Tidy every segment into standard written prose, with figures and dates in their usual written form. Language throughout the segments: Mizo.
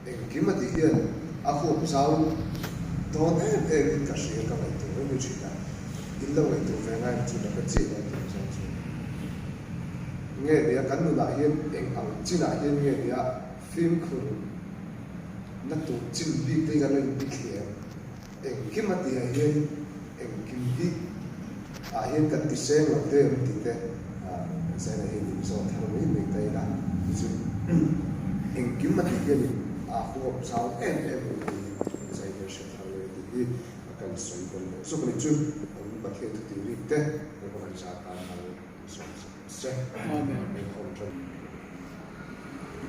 Engkim a tih hian a huap zau dawn em em in ka hria ka ngaihtuah mai mai thin a, in lo ngaihtuah ve ngai ang chu ka hre chiah lo tih zawng chu. Nge nia kan nunah hian eng ang chinah hian nge nia fimkhur na tur chin bik te hi kan lo inbithliam. Engkim a tihah hian engkim hi ah hian kan ti seng lo te awm tih te Zaina hian in zawt thar mai mai ta ila ti chu engkim a tih hian in a huap zau em em ang tih hi Zaina hian hre thar mai a tih hi a kan sawi tawn leh zawk a ni chu an Pathian thu tih rik te Lalpa kan zah tan mal an sawm sak ang che. Amen. Inkhawm tan.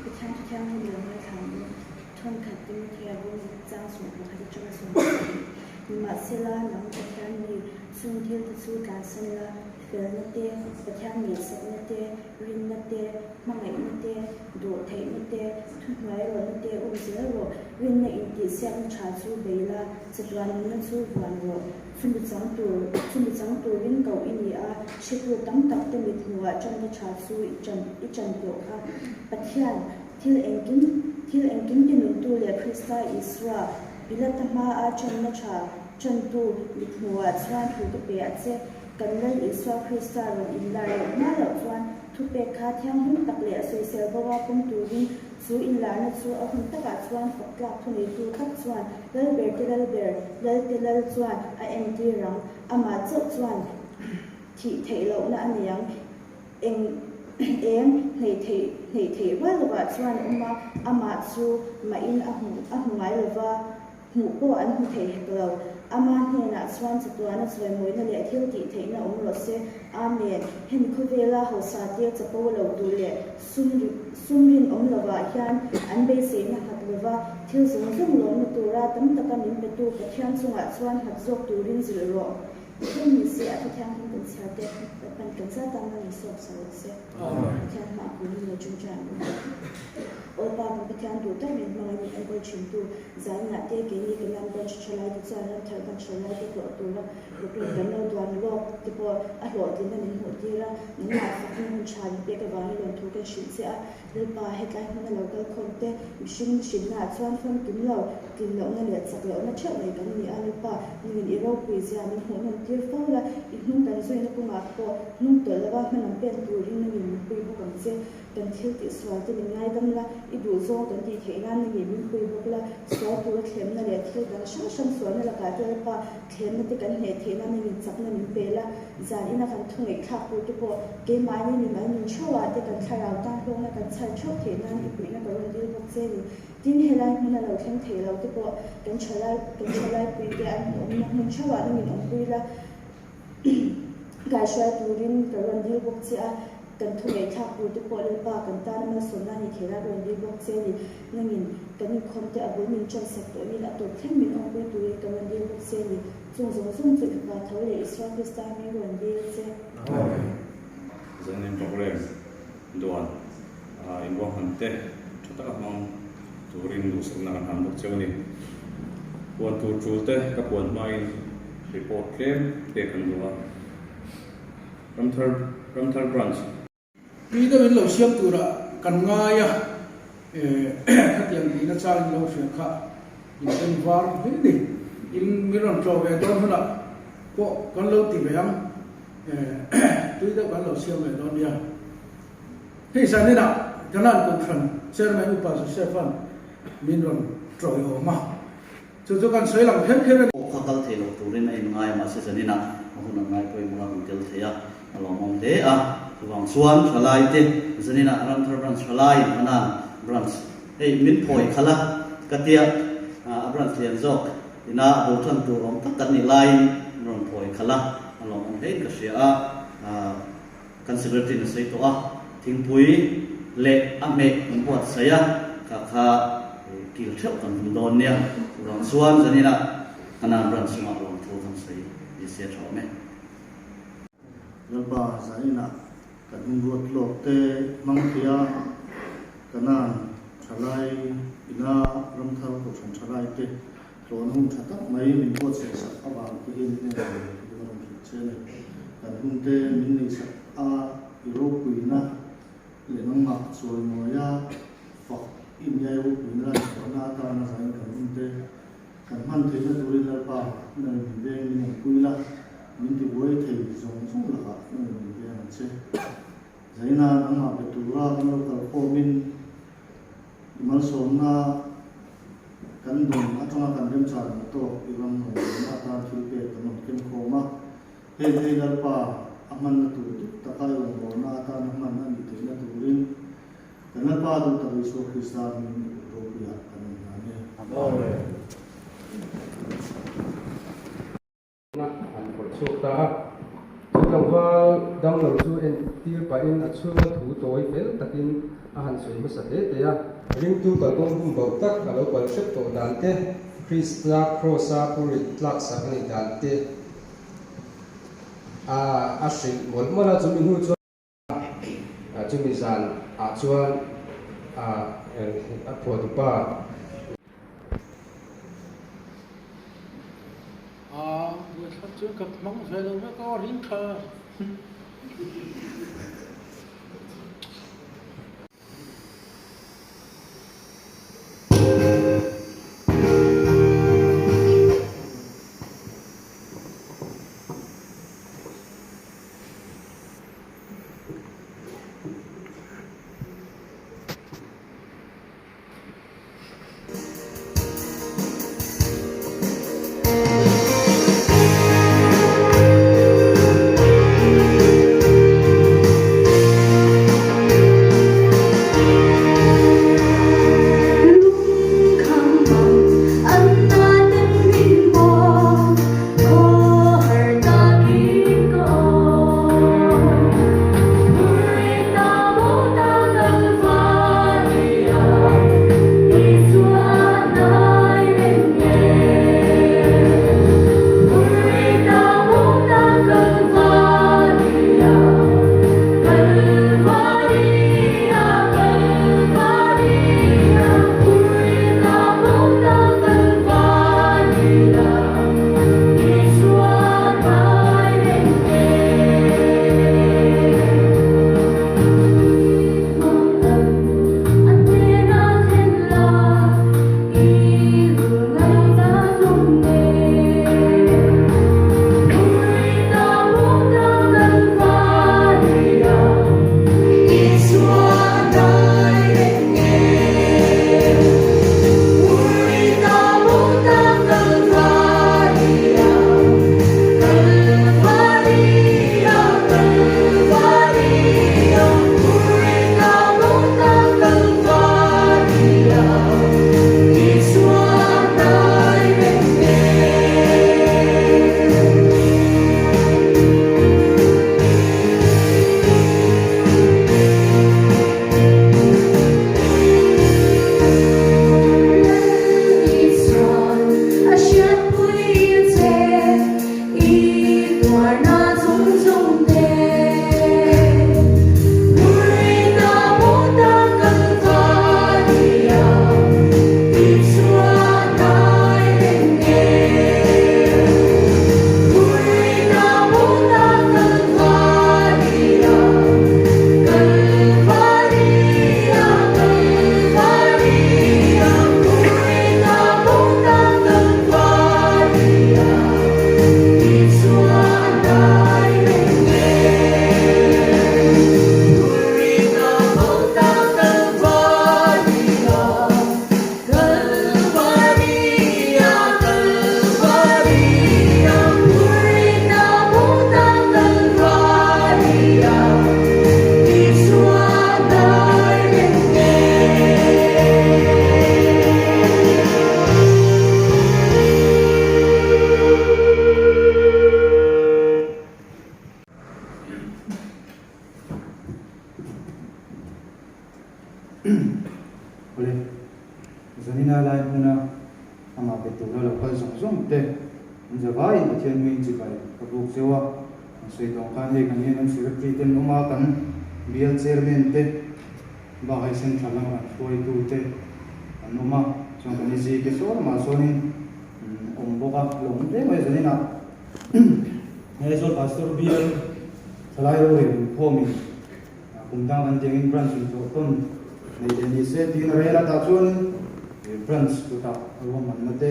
Pathian Thianghlim lo ngaithla ang u. Thawnkhat Timothea bung chang 11 atanga 12. Nimahsela, nang Pathian mi, chung thilte chu tlansan la, felna te, Pathian ngaihsakna te, rinna te, hmangaihna te, dawhtheihna te, thuhnuairawhna te um zel rawh. Rinna intihsiakna tha chu bei la, chatuan nunna chu vuan rawh. Chumi chang tur, chumi chang turin koh i ni a, hretu tam tak te mit hmuhah ṭanna ṭha chu i ṭan, i ṭan tawh kha. Pathian, thil engkim, thil engkim tinuntu leh Krista Isua, Pilata hmaa ṭanna ṭha ṭantu mit hmuhah chuan thu ka pe a che. Kan Lal Isua Krista rawn inlar leh hma loh chuan thupek kha thianghlim tak leh sawisel bo a pawm turin Chu inlarna chu a hun takah chuan fak tlak thuneitu tak chuan Lalber te Lalber, Lalte Lal chuan a entir ang. Amah chauh chuan thih theih lohna a nei ang. Eng eng hneih theih hneih theih rual lovah chuan a awm a, amah chu mahin a hmu a hmu ngai lova. Hmuh pawh an hmu thei hek lo. Ama hnenah chuan chatuana chawimawina leh thil tih theihna awm rawh se. Amen. Hemi khawvela hausa te chapo lo duh leh sum sum rinawm lovah hian an beiseina nghat lova thil zawng zawng lawmna tura tam taka min petu Pathian chungah chuan nghat zawk turin zilh rawh. Thil ni se a Pathian hming kan chhiar te pan kan zat a mal in sawp sa rawh se. Pathian hma a pui ni ṭawngṭai an awm. Aw Pa kan Pathian duh tak min hmangaih min enkawl ṭhintu zainah te keini kan lam branch ṭha lai te chuan ram thar branch ṭha lai te hlawh tura program kan lo duan lawk te pawh a hlawhtlinna min hmuh tir a, nangmah fakna hun ṭha min pek avangin lawmthu kan hrilh che a. Lalpa, hetlai hmuna lo kal khawm te, mihring hrinnaah chuan famkim lo, tlin lohna leh chak lohna theuh nei kan ni a. Lalpa, nungin i ropui zia min hmuh nawm tir fo la, i hnung kan zuina kawngah pawh hnung tawlh lova hmalam pen turin nungin min pui bawk ang che. Kan thil tih sual te min ngaidam la, i duhzawng kan tih theih nan nungin min pui bawk la, sual tura thlemna leh thil dang hrang hrang sualna lakah te Lalpa, thlemna te kan hneh theih nan nungin chakna min pe la. Zan ina kan thu ngaihthlak tur te pawh keimahni mimal nun theuhah te kan thlarau tan hlawkna kan chhar theuh theih nan i puihna ka rawn dil bawk che ni. Tin, helai hmuna lo thleng thei lo te pawh kan thalai kan thalaipui te an awmna hmun theuhah nangin awmpui la kaihruai turin ka rawn dil bawk che a, kan thu ngaihthlak tur te pawh Lalpa kan tana malsawmna ni thei la ka rawn dil bawk che ni. Nangin kan inkhawm te a bul min ṭansak tawhin a tawp thleng min awmpui turin ka rawn dil bawk che ni. Chung zawng zawng chu i Fapa tho leh Isua Krista hming rawn dil che. Amen. Zanin program duan inruahman te tha taka hmang turin duhsakna kan han bawk cheu a ni. Puan tur tul te ka puan hmain report tlem te kan duh a. Ramthar Ramthar Branch. Tui deuh in lo siam turah kan ngai a, khatiang tihna chang in lo hria kha in en var hle ni. In min rawn tlawh ve dawn hunah pawh kan lo ti ve ang, tui deuh kan lo siam ve dawn nia. Hei zaninah Kanan Kohhran Chairman Upa Joseph-a'n min rawn ṭawiawm a. Chu chu kan sawi lang kher kher a ni. Pawh kha kal thei lo turin a inngai a, mahse zaninah a hun an ngai pawimawh a rawn tel thei a, a lawmawm hle a. Chuvang chuan thalaite zaninah Ramthar Branch thalaiin Hanan Branch hei min phawi khalh a, ka tia a branch lian zawk ina a bo tan tur awm tak kan nih laiin min rawn phawi khalh a, a lawmawm hlein ka hria a. Kan Secretary-in a sawi tawh a, thingpui leh a hmeh kan buatsaih a, kha kha kil theuh kan hmu dawn nia. Chuvang chuan zaninah Kanan ran chungah lawmthu kan sawi ni se a tha awm e. Lalpa zaninah kan hun ruat lawk te hmang thei a, Kanan thalai ina ramthar kohhran thalai te Tlawhna hun tha tak mai min buatsaih sak avang te hian in en ve thu ka rawn hrilh che a ni. Kan hun te min nei sak a, i ropuina leh nangmah chawimawi a fak. India ropuina lan chhuahna atana zain kan hun te kan hman theihna turin Lalpa nang min veng min awmpui la, min tibuai thei zawng zawng lakah nang min veng ang che. Zaina nangmah pe tura kan lo kal khawmin i malsawmna kan dawn atanga kan remchan ang tawk i ram rawngbawlna atan thil pek kan rawn ken khawm a. Heng hei Lalpa a hmanna tur dik taka i rawngbawlna atana hman a nih theihna turin Kan Lalpa duh tak Isua Krista hmingin i kut ropuiah kan awm hna nia. Amen. Na an phawrh chhuak ta a. Chu tlangval damlo chu entir pahin a chhunga thu tawi fel takin a han sawi hmasa hle teh a. Ringtu kalkawng bum bauh tak a lo pal hrep tawh dan te, Krista Kraws-a purit tlaksak a nih dan te a hrilh mawlh mawlh a. Chumi hnu chuan. Chumi zan ah chuan a phuahtupa. A buaithlak chu ka hmang ve lo vek aw ring tha. Awle, zanina lai hmuna amah be tura lo kal zawng zawng te an zavaiin Pathian hming chibai ka buk zeuh a, an sawi tawng khan hei kan hian an secretary te an awm a, kan bial chairman te bak hei central lama kan hruaitu te an awm a, chuan kan i te saw lamah chuanin awm bawk a, lawm hle mai zanina. Aizawl Pastor bial thalai rorel inkhawmin kum dang kan tiangin branch intlawh tawn. Nei leh ni se tiin a rel a, tah chuanin branch kutah ruahmanna te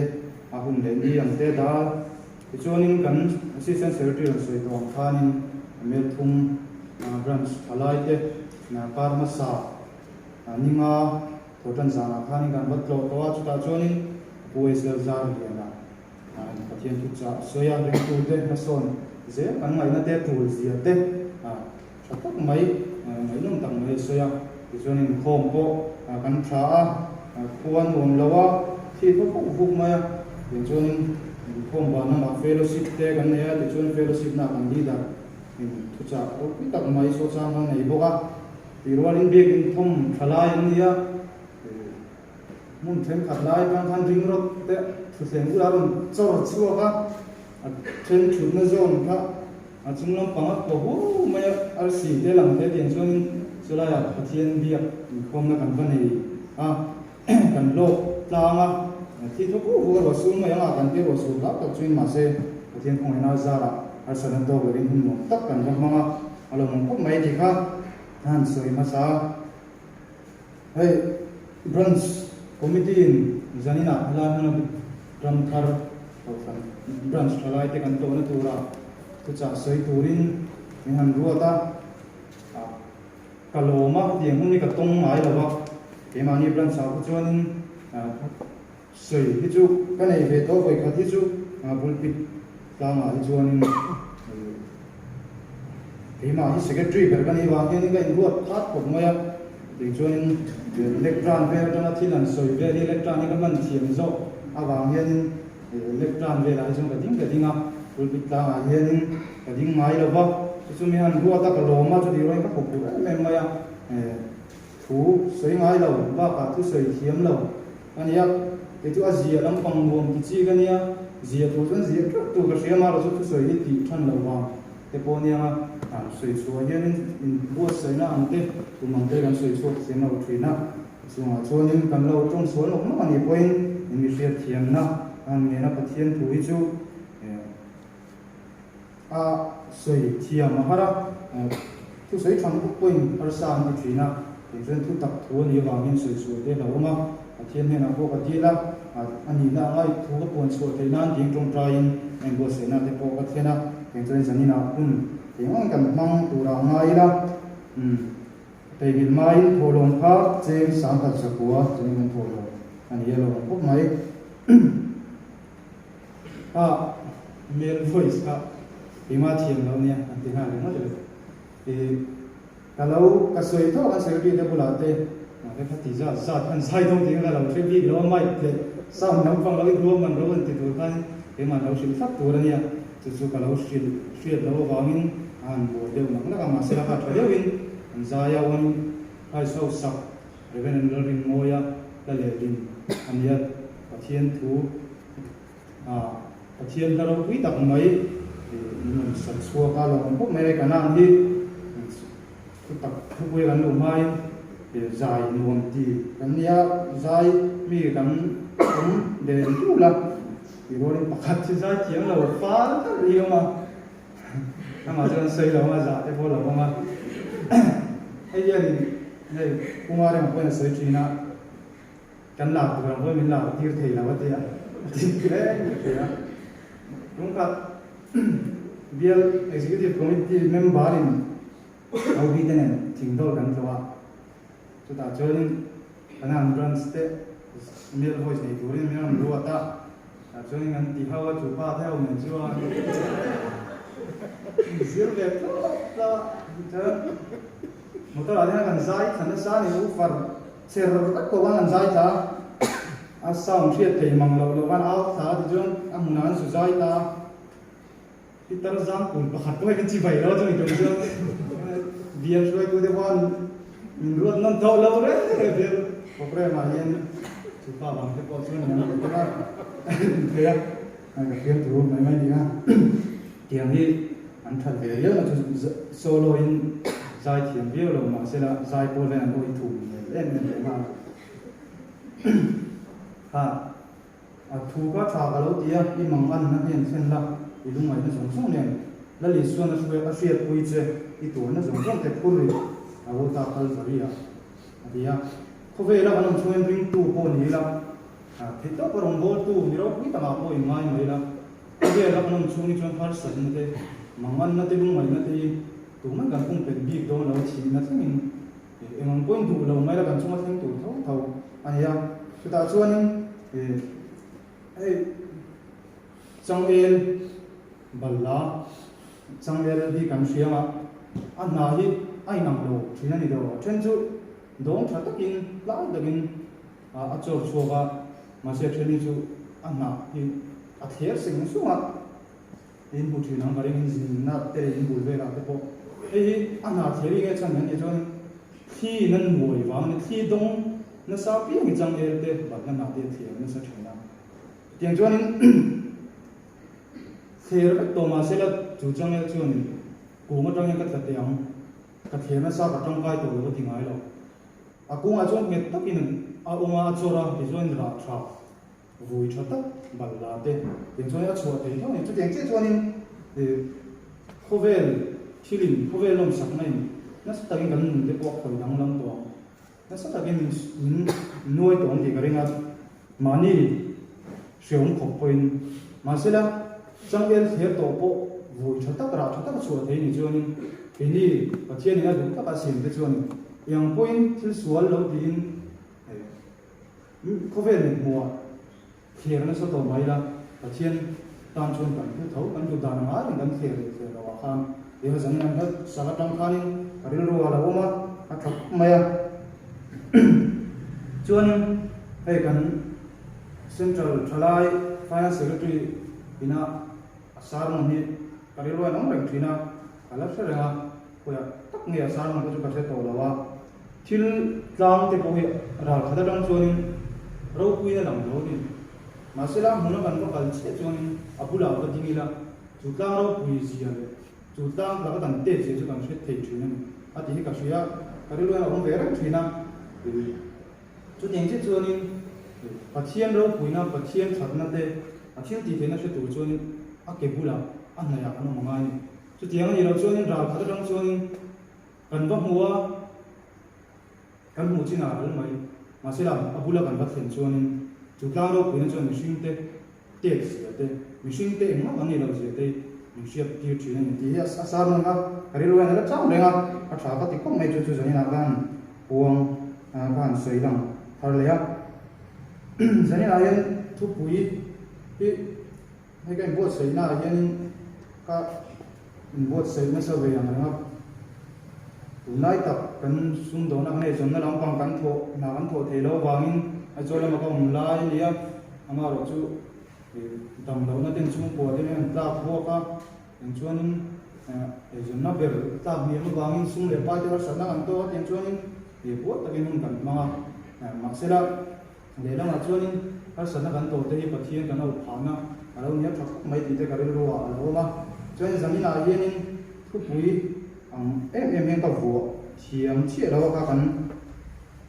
a hun leh ni ang te dah a. Tichuanin kan Assistant Secretary rawn sawi tawh ang khanin Melthum branch thalai te kar hmasa ninga thawhtan zanah khanin kan va tlawh tawh a, chutah chuanin Pu Esel Zarliana Pathian thuchah a sawi a, ringtute hmasawn zel kan ngaihna te tul zia te tha tak mai, ngaihnawm tak mai a sawi a. Tichuan inkhawm pawh kan tha a, khua nuam lo a, thi khaw vuk vuk mai a. Tichuanin inkhawm ban lamah fellowship te kan nei a, tichuan fellowship na kan leader in thuchah ropui tak mai sawchang kan nei bawk a. Tih rualin biakin thawm tha lai an ni a. Hmun thenkhat lai atang khan ring rawt te thutthleng bulah a rawn chawr chhuak a, a then thutna zawn kha a chung lampang a kaw hu mai a, arsi te lang te tiang chuanin chulaiah Pathian biak inkhawmna kan va nei a, kan lawk tlang a, thi thaw vuk vuk a ruah sur mai ang a, kan tia ruah sur hlau tak chuin mahse Pathian khawngaihna zarah harsatna tawk lovin hun nuam tak kan va hmang a, a lo hmang khawp mai tih kha a han sawi hmasa a. Hei Branch Committee in zaninah helai hmuna ram thar kohhran Branch thalai te kan tlawhna tura thuchah sawi turin min han ruat a, ka lawm a, hetiang hun hi ka tawng ngai lo va, keimahni Branch ah pawh chuanin sawi hi chu ka nei ve tawh vawikhat hi chu pulpit tlangah hi chuanin keimah hi secretary ber ka nih vang hianin ka inruat khat khawp mai a, tih chuanin lectern vel atanga thil an sawi vel hi lectern hi ka hman thiam zawk avang hianin lectern velah hi chuan ka ding ka ding a, pulpit tlangah hianin ka ding ngai lo va, chu chu mi han ruat a ka lawm a, chutih rualin ka huphurh em em mai a. Thu sawi ngai lo bakah thu sawi thiam lo a nia, kei chu a zia lampang nuam ti chi ka nia, zia tur chuan zia teuh tur ka hria marawh chu thusawi hi tih than lo vang te pawh nia a, sawi chhuah hianin in buatsaihna ang te tum ang te kan sawi chhuak thiam lo thin a, chungah chuanin kan lo tawng sual nawk nawk a nih pawhin in mi hriat thiamna a han ngen a, Pathian thu hi chu A sawi thiam a har a, thusawi tha lutuk pawhin harsa an ti thin a, kei chuan thu tak thu a nih avangin sawi chhuah te a hlauhawm a, Pathian hnenah pawh ka dil a, a nihna anga thu ka puan chhuah theih nan ding tawngtaiin a inbuatsaihna te pawh ka thlen a, kei chuan zaninah hun eng ang kan hmang turah a ngai ila, umm theihnghilh hmain thawhlawm kha cheng 1100 zanin kan thawhlawm a ni a lawm khawp mai. A male voice kha keimah thiam lo nia an ti nghal ringawt ringawt. Ih ka lo ka sawi tawk an secretary te bulah te mahse kha ti zat zat khan zai dawn tih kha ka lo hre bik lo a mic leh sound lampang lo i ruam man ro an ti tur khan keimah lo hrilh thlap tur a nia chu chu ka lo hrilh hriat loh avangin a han buai deuh nak nak a mahse la kha tha deuhin an zai a one prize ho sak Reverend Lalrinmawia la lehlin a nia Pathian thu A Pathian hla ropui tak mai min rawn sat chhuak a, lawm khawp mai a, Kanan hi thu tak thupui kan luh hmain zai nuam ti kan nia, zai mi kan awm del dul a, tih rualin pakhat hi zai thiam lo fal deuh hi a awm a, amah chuan sawi lo ang a, zah te pawh lo awm a, hei hianin hei Puma rengah pawhin a sawi thin a. Kan lak tur ang pawhin min lak tir thei lo a ti a, a ti reng ka hria. Tungkhat Bial Executive Committee member in OB te nen thingdawl kan tlawh a, chutah chuanin kan han branch te male voice nei turin min rawn ruat a, tah chuanin kan ti ho a, chu pa te ho nen chuan inzir ve tlawk tlawk a, tichuan motor ah te hian kan zai thla nasa a ni, ufar Cher tak pawh khan an zai ta a, sound hriat thei mang loh loh khan au thla a tichuan a hmunah an zu zai ta a, Peter Zangkun pakhat pawh hi kan chi vai lo a chumi tum chuan bial hruaitu te pawh an min ruat nawn tawh lo reng reng bial programme ah hian chu pa vang te pawh chuan min rawn tir a thei a, ka fiam thu mai mai nia. Tiang hi an that ve riau na chu solo in zai thiam viau lo mahsela zai pawl hian an awi thum hmel em em leh nghal a. A thu kha tha ka lo ti a, i mang an na hnen thlen la, i lungngaihna zawng zawng nen Lal Isuan a hruai a hriatpui che, i tuarna zawng zawng te phur ri a bo ta Kalvari ah a ti a. Khawvela kan awm chhungin ringtu pawh ni ila, theihtawpa rawngbawltu ni ropui takah pawh in ngai mai ila, khawvela kan awm chhung hi chuan harsatna te, manganna te, lungngaihna te hi tumah kan pumpelh bik dawn lo a thihna thlengin eng ang pawhin duh lo mai ila kan chunga thleng tur tho tho a ni a. Chutah chuanin hei changel balla changel hi kan hria ang a, a hna hi a inang lo thin a ni lo. A then chu dawng tha takin tlai takin a chawr chhuak a, mahse a then hi chu a hnah hi a thler seng sung a, in hmu thin ang ka ring in zinna te leh in bul velah te pawh hei hi a hnah thler hi nge chhan an tih chuan thli in an muai vang a ni, thli dawng nasa piang hi changel te batna hnah te a thler nasa thin a, tiang chuanin thler vek tawh mahse la chu changel chuanin kung atangin ka tla teh ang. Ka thler nasa ka tangkai tawh lo a ti ngai lo. A kungah chuan nghet takin a awm a, a chawr a, tichuan rah tha, vui tha tak bal la te tiang chuan a chhuah thei hlauh a ni. Chutiang chiah chuanin khawvel thilin, khawvel lawmsakna in nasa takin kan nun te pawh a khawi danglam tawh ang. Nasa takin min nuai tawh ang tih ka ring a, mahni hreawm khawp pawhin. Mahsela, changel thler tawh pawh vui tha tak, rah tha tak a chhuah thei ni chuanin keini Pathianin a duh taka siam te chuanin eng pawhin thil sual lo tiin khawvel mit hmuhah thler nasa tawh mai ila, Pathian tan chuan kan hlu tho, kan duh dan anga reng kan thler leh thler loh ah khan Eng zanin an hlat sak atang khanin ka rilru a lo awm a, a tha khawp mai a. Chuanin hei kan Central Thalai Finance Secretary ina a sermon hi ka rilru a in awm reng thin a, ka la hre reng a, khawiah tak nge a sermon te chu ka hre tawh lo a. Thil tlang te pawh hi ral khat atang chuanin ropuiin a lang lo a ni. Mahsela hmuna kan va kal chiah chuanin a bulah va ding ila, Chu tlang ropui zia leh chu tlang laka kan tet zia chu kan hre thei thin a ni a tih hi ka hria, ka rilru hian a awm ve reng thin a. Chutiang chiah chuanin Pathian ropuina, Pathian thatna te, a thil tih theihna hre tur chuanin a ke bulah a hnaihah kan awm a ngai a ni. Chutiang a nih loh chuanin ral khat atang chuanin kan va hmu a, kan hmuh chinah a ral mai. Mahse la a bula kan va thlen chuanin chu tlang ropuina chuan mihringte Tek zia te, mihring te engmah an ni lo zia te min hriat tir thin a ni tih hi a sermon kha ka rilru hian a la chang reng a, a tha ka ti khawp mai chu chu zanin ah khan puang ka han sawi lang thar leh a. Zanin ah hian thupui hi hei ka inbuatsaih na ah hianin ka inbuatsaih nasa ve ang reng a, tunlai tak kan sumdawhna kan eizawnna lampang kan thawh hna kan thawh thei lo avangin Aizawl lama ka awm lai a ni a. Amaherawh chu dam lohna ten chhungkua te an tlak buak a, eng chuanin eizawnna ber tlak hniam avangin sum leh pai te harsatna kan tawk a, tiang chuanin buai takin hun kan hmang a. Mahsela lehlamah chuanin harsatna kan tawh te hi Pathian kan auh phahna a lo nia tha khawp mai tih te ka rilru ah a lo awm a. Chuan zaninah hianin thupui ang em em hian ka vuah thiam chiah lo a kha kan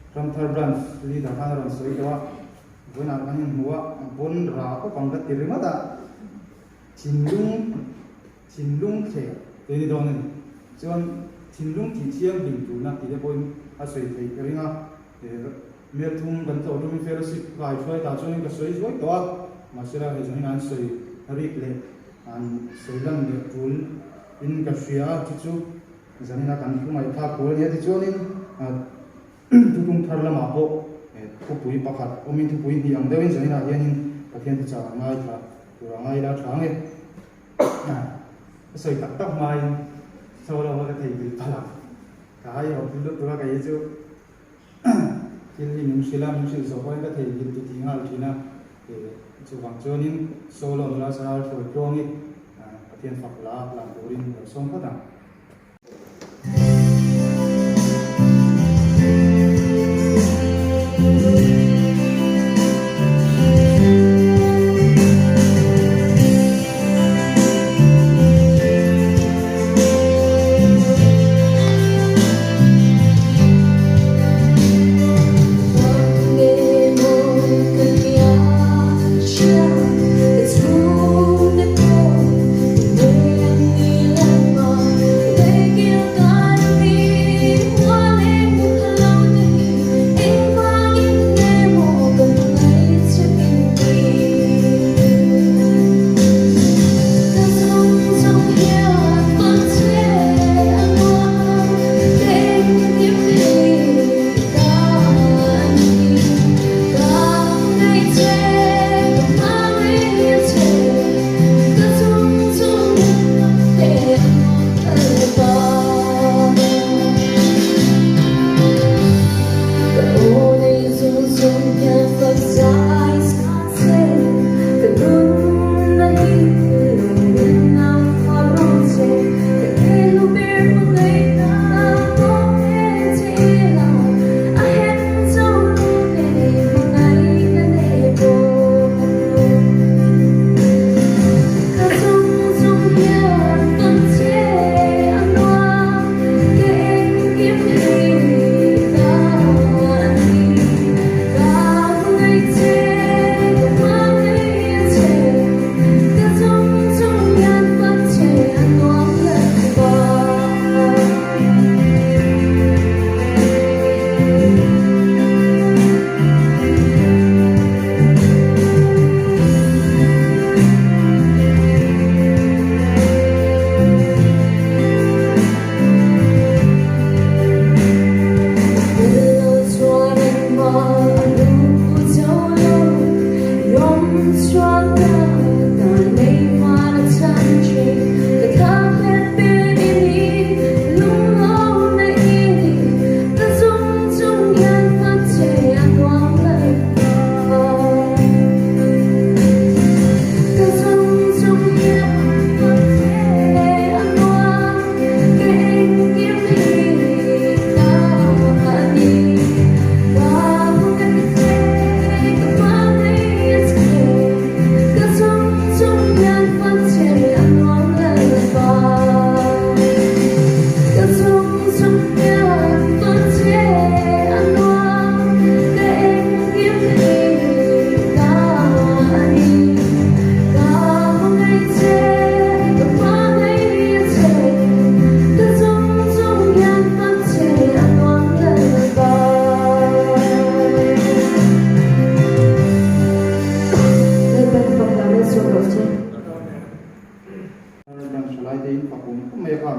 Ramthar Branch Leader khan a rawn sawi tawh a. Vawiinah kan inhmu a, pawn ra khawp ang ka ti ringawt a, thinlung thinlung thleh te ni dawn a ni. Chuan thinlung tih thianghlim tulna tih te pawhin a sawi theih ka ring a, Melthum kan tlawh tumin fellowship ka haihruai tah chuanin ka sawi zuai tawh a, mahsela hei zawngin an sawi rik leh an sawi lan leh tul in ka hria a, chu chu zanina kan thu ngaihthlak tur a ni a. Tichuanin Thuthlung thar lamah pawh thupui pakhat awmin thupui hnih ang deuhin zaninah hianin Pathian thuchah a ngaithla tur a ngai la tha nge. Ka sawi tak tak hmain chho lo ka thei bil palh ang. Ka hai haw thil lut tura kei hi chu thil hi min hrilh a, min hrilh zawh pawhin ka thei bil ti ti nghal thin a. Chuvang chuanin solo nula sahal hruai tluangi Pathian fak la lang turin lo sawm phawt ang.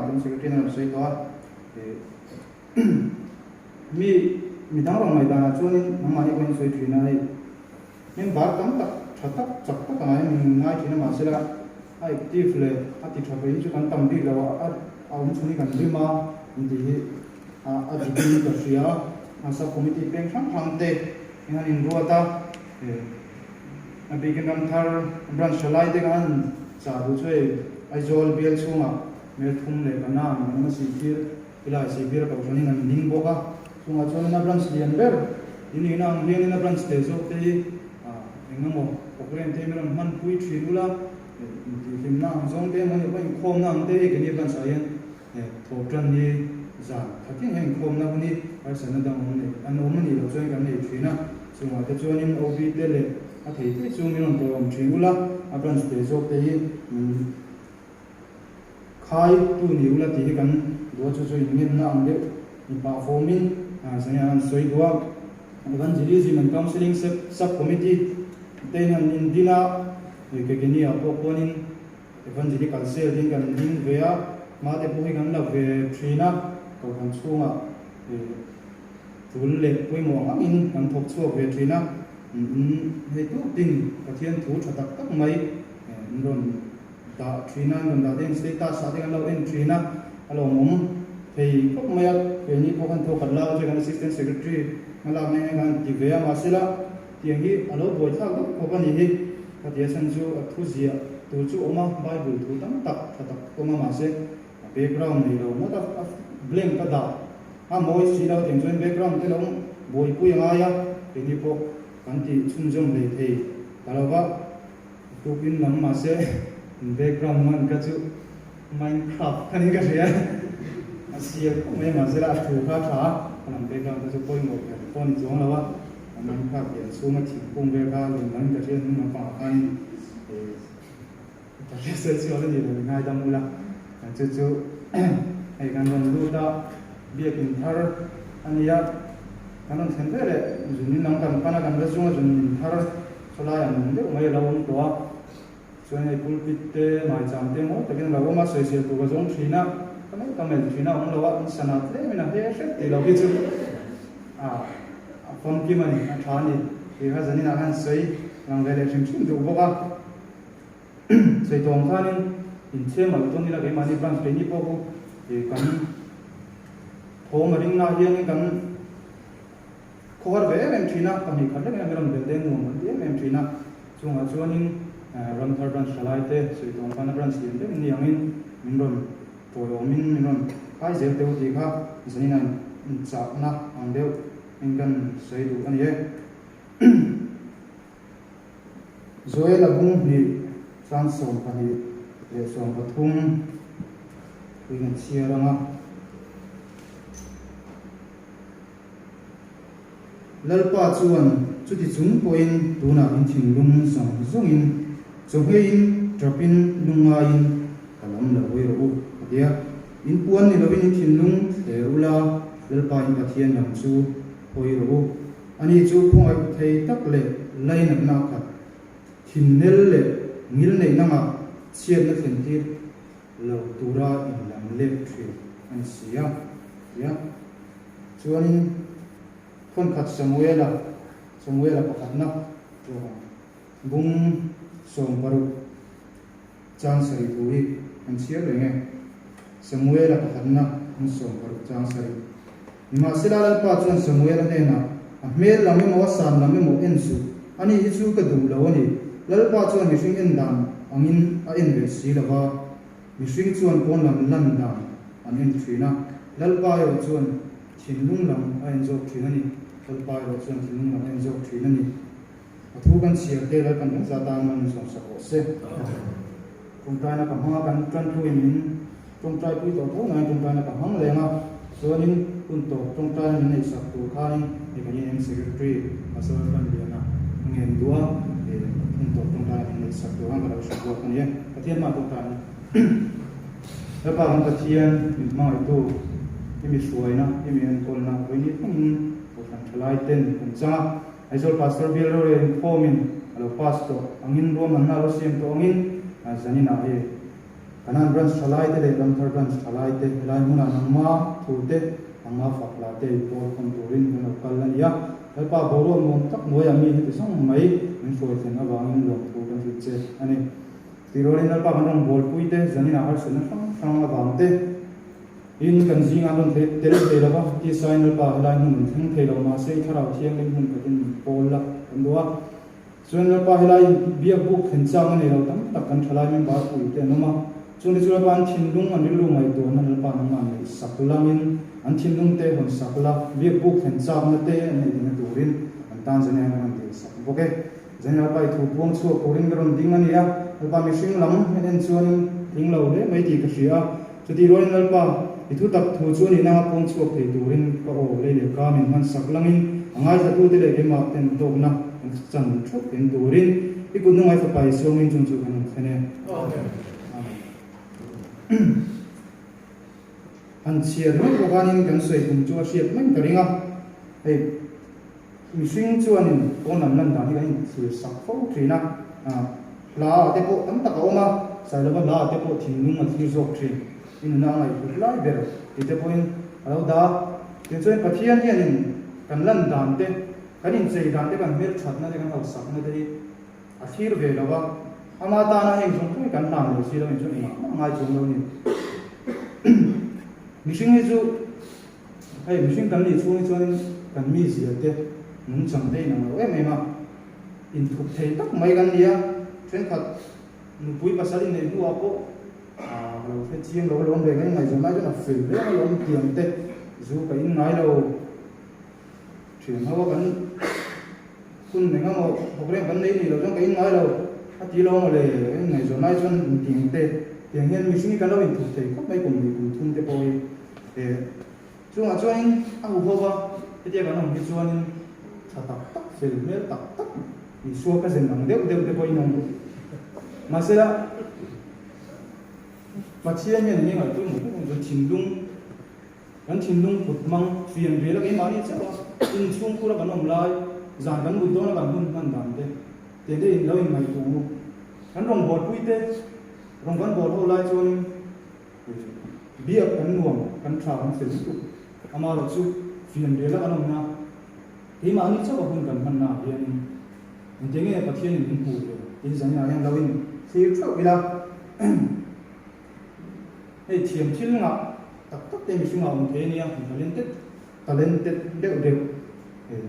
kan secretary in a rawn sawi tawh a, mi midang rawn ngaihdanah chuanin nangmahni pawhin sawi thin a hei member tam tak tha tak chak tak angah hian min ngai thin a mahsela a active leh a ti tha ve hi chu kan tam bik lo a a awm chhung hi kan rim a intih hi a dikin ka hria a sub committee peng hrang hrang te in han inruat a a bikin Ramthar branch tha lai te khan chah duh chu hei Aizawl bial chhungah Melthum leh Kanan an awm a sihtir Helai sihtir kohhranin an ding bawk a chungah chuan a branch lian ber in nihna ang hianin a branch te zawk te hi eng emaw program te hi min rawn hmanpui thin ula intihhlimna ang zawng te emaw nih pawh inkhawmna ang te hi keini branch ah hian Thawh tan hi zan khatin hian inkhawmna hun hi harsatna dang awm nei an awm a nih loh chuan kan nei thin a, chungah te chuanin OB te leh a thei thei chu min rawn tawh awm thin ula, a branch te zawk te hi min khai tu ni ula tih hi kan duh a, chu chu inngenna ang deuh ni pah fawmin zan hian an sawi duh a. Evangelism and Counselling Sub Committee te in an indin a, Kekenia pawh khuanin Evangelical Cell ding kan ding ve a, hma te pawh hi kan la ve thin a, kohhran chhungah tul leh pawimawh ang angin kan thawk chhuak ve thin a, in hei tuk ding Pathian thu tha tak tak mai in rawn dah thin a, in rawn dah te hian status ah te kan lo en thin a, a lawmawm thei khawp mai a, keini pawh khan thawkhat lak aṭang kan Assistant Secretary hmalakna hian kan han ti ve a, mahsela tiang hi a lo buaithlak deuh khawp a ni hi. Ka ti a chhan chu a thu ziah tur chu awm a, Bible thu tam tak tha tak awm a mahse a background nei lo ngawt a, a blank a dah a mawi si lo tiang chuan background te lo buaipui a ngai a, keini pawh kan tih chhunzawm hlei thei ta lo va, tukin lam mahse background man kha chu Minecraft kha niin ka hria a sial khawp mai a mahse a thu kha a tha a, a lam background kha chu pawimawh ber pawh a ni chuang lo a. A Minecraft lian chhunga thingkung vel kha lawm angin ka hria hnung lampangah khanin eh ka hria sawi chu a la ni lo ngaidam ula chu chu hei kan rawn lut a biakin thar a nia kan rawn thlen ve leh zun in lam kan pan a kan va zung a zun in thar chawlai ang deuh mai a lo awm tawh a chuan hei pulpit te maicham te mawi takin a lo awm a sawisel tur ka zawng thin a ka melh ka melh thin a awm lo a in sana tlemin a he hrep tih loh hi chu a A famkim a ni, a tha a ni tih kha zaninah khan sawi lang ve leh hrim hrim duh bawk a. Sawi tawng khanin inchhem alh dawn ila keimahni branch keini pawh khu kan thawm a ring lah hianin kan khawhar ve em em thin a, pahnih khat lek em rawn belh te nuam kan ti em em thin a. Chungah chuanin Ramthar branch thalai te sawi tawng khana branch lian deuh ni angin min rawn Tawiawmin min rawn khai zel teh u tih kha zanin inchahna ang deuh in kan sawi duh a ni e. Joel a bung hnih chang 12 leh 13 tui kan chhiar ang a. Lalpa chuan chuti chung pawhin tunah in thinlung zawng zawngin chawhmeiin ṭapin lungngaiin ka lam lo hawi rawh u, a ti a. In puan ni lovin in thinlung thler ula, Lalpa in Pathian lam chu hawi rawh u. Ani chu khawngaih thei tak leh lainatna a khat, thinnel leh ngilneihna ngah chhiatna thlentir lo tura in lam let ṭhin a ni si a, a ti a. Chuanin thawnkhat Samuela, Samuela pakhatna zawk ang, bung 60 chang sarih thu hi kan chhiar reng e. Samuela pakhatna bung 60 chang sarih. Nimahsela Lalpa chuan Samuela hnenah, A hmel lam emaw a san lam emaw en suh, ani hi chu ka duh lo a ni. Lalpa chuan mihring en dan angin a en ve si lo va. Mihring chuan pawn lam lan dan an en thin a, Lalpa erawh chuan thinlung lam a en zawk thin a ni. Lalpa erawh chuan thinlung lam a en zawk thin a ni. A thu kan chhiar te Lalpan kan za tan man sawmsak rawh se. Tawngtaina ka hmang a, kan tantluin min tawngtaipui tawh tho nain tawngtaina ka hmang leng a, chuanin hun tawp tawngtaina min neihsak tur khanin hei kan in Secretary Pastor Lalpanliana a ngen duh a, hun tawp tawngtaina min neihsak tur khan ka lo hrilh bawk a ni e. Pathian mah tawngtai a ni. Lalpa kan Pathian min hmangaihtu, i mi hruaina, i mi enkawlna vawiin thlengin Kohhran thalai ten kan chang a. Aizawl Pastor Bial Rorel inkhawmin a lo pass tawh angin ruahmanna a lo siam tawh angin zaninah hei kan. Kanan Branch thalaite leh Ramthar Branch thalaite helai hmunah nangma thute, nangma fak hlate i pawl khawm turin kan lo kal a ni a. Lalpa boruak nuam tak hnuaiah mi heti zawng mai min hruai thlen avangin lawmthu kan hrilh che a ni. Tih rualin Lalpa kan rawn bawlpui te, zaninah harsatna hrang hrang avang te in kan zingah an rawn tel thei lo va, tisain Lalpa helai hmun rawn thleng thei lo mahse i thlarau thianghlim hmun khatin min pawl la kan duh a. Chuan Lalpa helai biak buk thlen chang a nei lo tam tak kan thalai member pui te an awm a, chuan te chu Lalpa an thinlung an rilru ngaihtuahna Lalpa nangmah neih sak langin an thinlung te hawn sak la, biak buk thlen chakna te an neih theihna turin an tan zen hian ka rawn dil sak bawk e. Zen Lalpa i thu puang chhuak turin ka rawn ding a ni a, Lalpa mihring lam en en chuanin tling lo hle mai tih ka hria a, chutih rualin Lalpa i thu tak thu chu nihna puang chhuak thei turin ka aw lei leh ka min hman sak langin a ngaithlatute leh keimah ten hlawkna kan chan theuh eng turin i kut hnungai fapa i suangin chung chu kan rawn thlen e. Amen. Han chhiar mai pawh khanin kan sawi tum chu a hriat mai ka ring a, hei mihring chuanin pawn lam lan dan hi kan inthlir sak fo thin a, hla ah te pawh tam tak a awm a, Sailova hla ah te pawh thinlung a thlir zawk thin, i nuna a ngaihhlut lai ber tih te pawhin a lo dah a, tichuan Pathian hianin kan lan dan te Kan inchei dan te, kan hmelthatna te, kan hausakna te hi a thlir ve lo va, ama tana heng zawng zawng hi kan hlan lo si lo in chuan engah mah ngai chuang lo a ni. Mihring hi chu hei mihring kan nih chhung hi chuanin kan mizia te, nungchang te inang lo em em a, inthup thei tak mai kan ni a, thenkhat nupui pasal inneih hnuah pawh ka lo hre chiang lo alawm reng a, ingaihzawn lai chuan a fel reng alawm tiang te zu ka in ngai lo. Thian ho a kan hun eng emaw program kan nei nih loh chuan ka in ngai lo a ti lo maw le ka in ngaihzawn lai chuan intiang te tiang hian mihring hi kan lo inthup thei khawp mai kum hnih kum thum te pawh hi eh chungah chuanin a huho va hetia kan awm hi chuanin tha tak tak fel hmel tak tak Isua ka zen ang deuh deuh te pawhin awm mahsela Pathian hian eng nge ngaihtuah mawh mawh chuan thinlung Kan thinlung kut hmang fian rel a keimahni chauh a, inchhung khur a kan awm lai, zan kan mut dawn a kan hun hman dan te, tiang te in lo inngaihtuah ang u. Kan rawngbawlpui te, rawn kan bawl ho lai chuanin biak kan nuam, kan tha kan fel lutuk. Amaherawhchu fian rel a kan awmna, keimahni chauh a hun kan hmanna ah hianin engtiang nge Pathianin min hmuh ve tih hi zaninah hian lo in thlir theuh ila. Hei thiam thil ngah tak tak te mihring ah awm thei a nia, an talented talented deuh deuh eh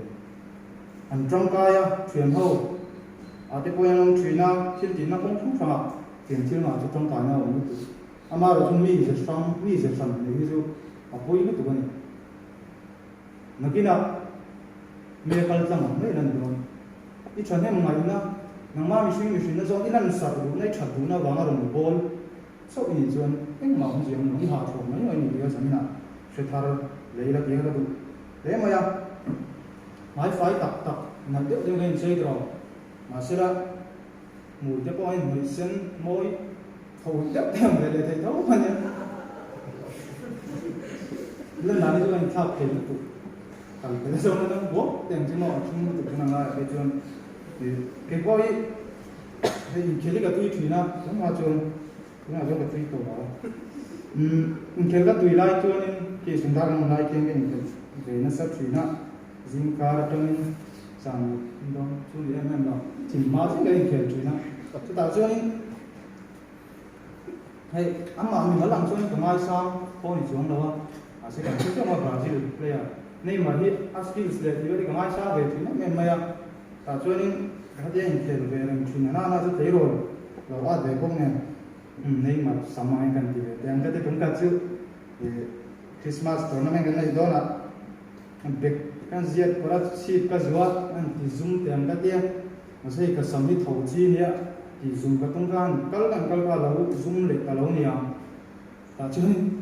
an tangkai a, thian ho ah te pawhin an awm thin a, thil tihna kawng hrang hrang ah thiam thil ngah chu tangkaina a awm lutuk. Amaherawh chu mi ze hrang mi ze hran nei hi chu a pawi lutuk a ni. Nakinah mi a kal tlang ang mai lan dawn. I thahnem ngaihna, nangmah mihring mihrinna zawng i lansarh duhna, i that duhna avanga rawn bawl chauh i nih chuan engmah awm ziang lo, i hahthlawm mai mai ni tih a zaninah hre thar lei la tih kha ka duh hle mai a. Hmaifai tak tak nalh deuh deuh ka inchei tawh lo, mahsela hmui te pawh a inhnawih sen mawi tho deuh deuh ve leh thei tho a nia. Lan dan hi chu ka inthlak thei lutuk. Kal fel zawng a dang buak te ang chu maw a thing lutuk chuan a ngai ah phei chuan ih kei pawh hi hei inkhel hi ka tui thin a tunah chuan tunah chuan ka tui tawh lo a umm inkhel ka tui lai chuanin khi sundar kan awm lai khian ka inkhel ve nasa thin a zingkar atangin zan dawn chu ni em em lo thim hma thleng kan inkhel thin a chutah chuanin Hei amah mimal ang chuan ka ngaisang pawh ni chuang lo a, mahse kan hre chiang a Brazil player Neymar hi a skills leh tih vel hi ka ngaisang ve thin em em mai a, tah chuanin hetia inkhel ve reng thin a nana chu tleirawl lo at ve bawk nen Neymar sam angin kan ti ve teh ang ka ti tum khat chu ih Christmas tournament kan neih dawnah bag kan ziat kawr a chhip ka zuah an ti zum teh ang ka tia. Mahse hei ka sam hi tho chi nia tih zum ka tum khan kal kan kal kha lo zum leh ta lo nia tah chuan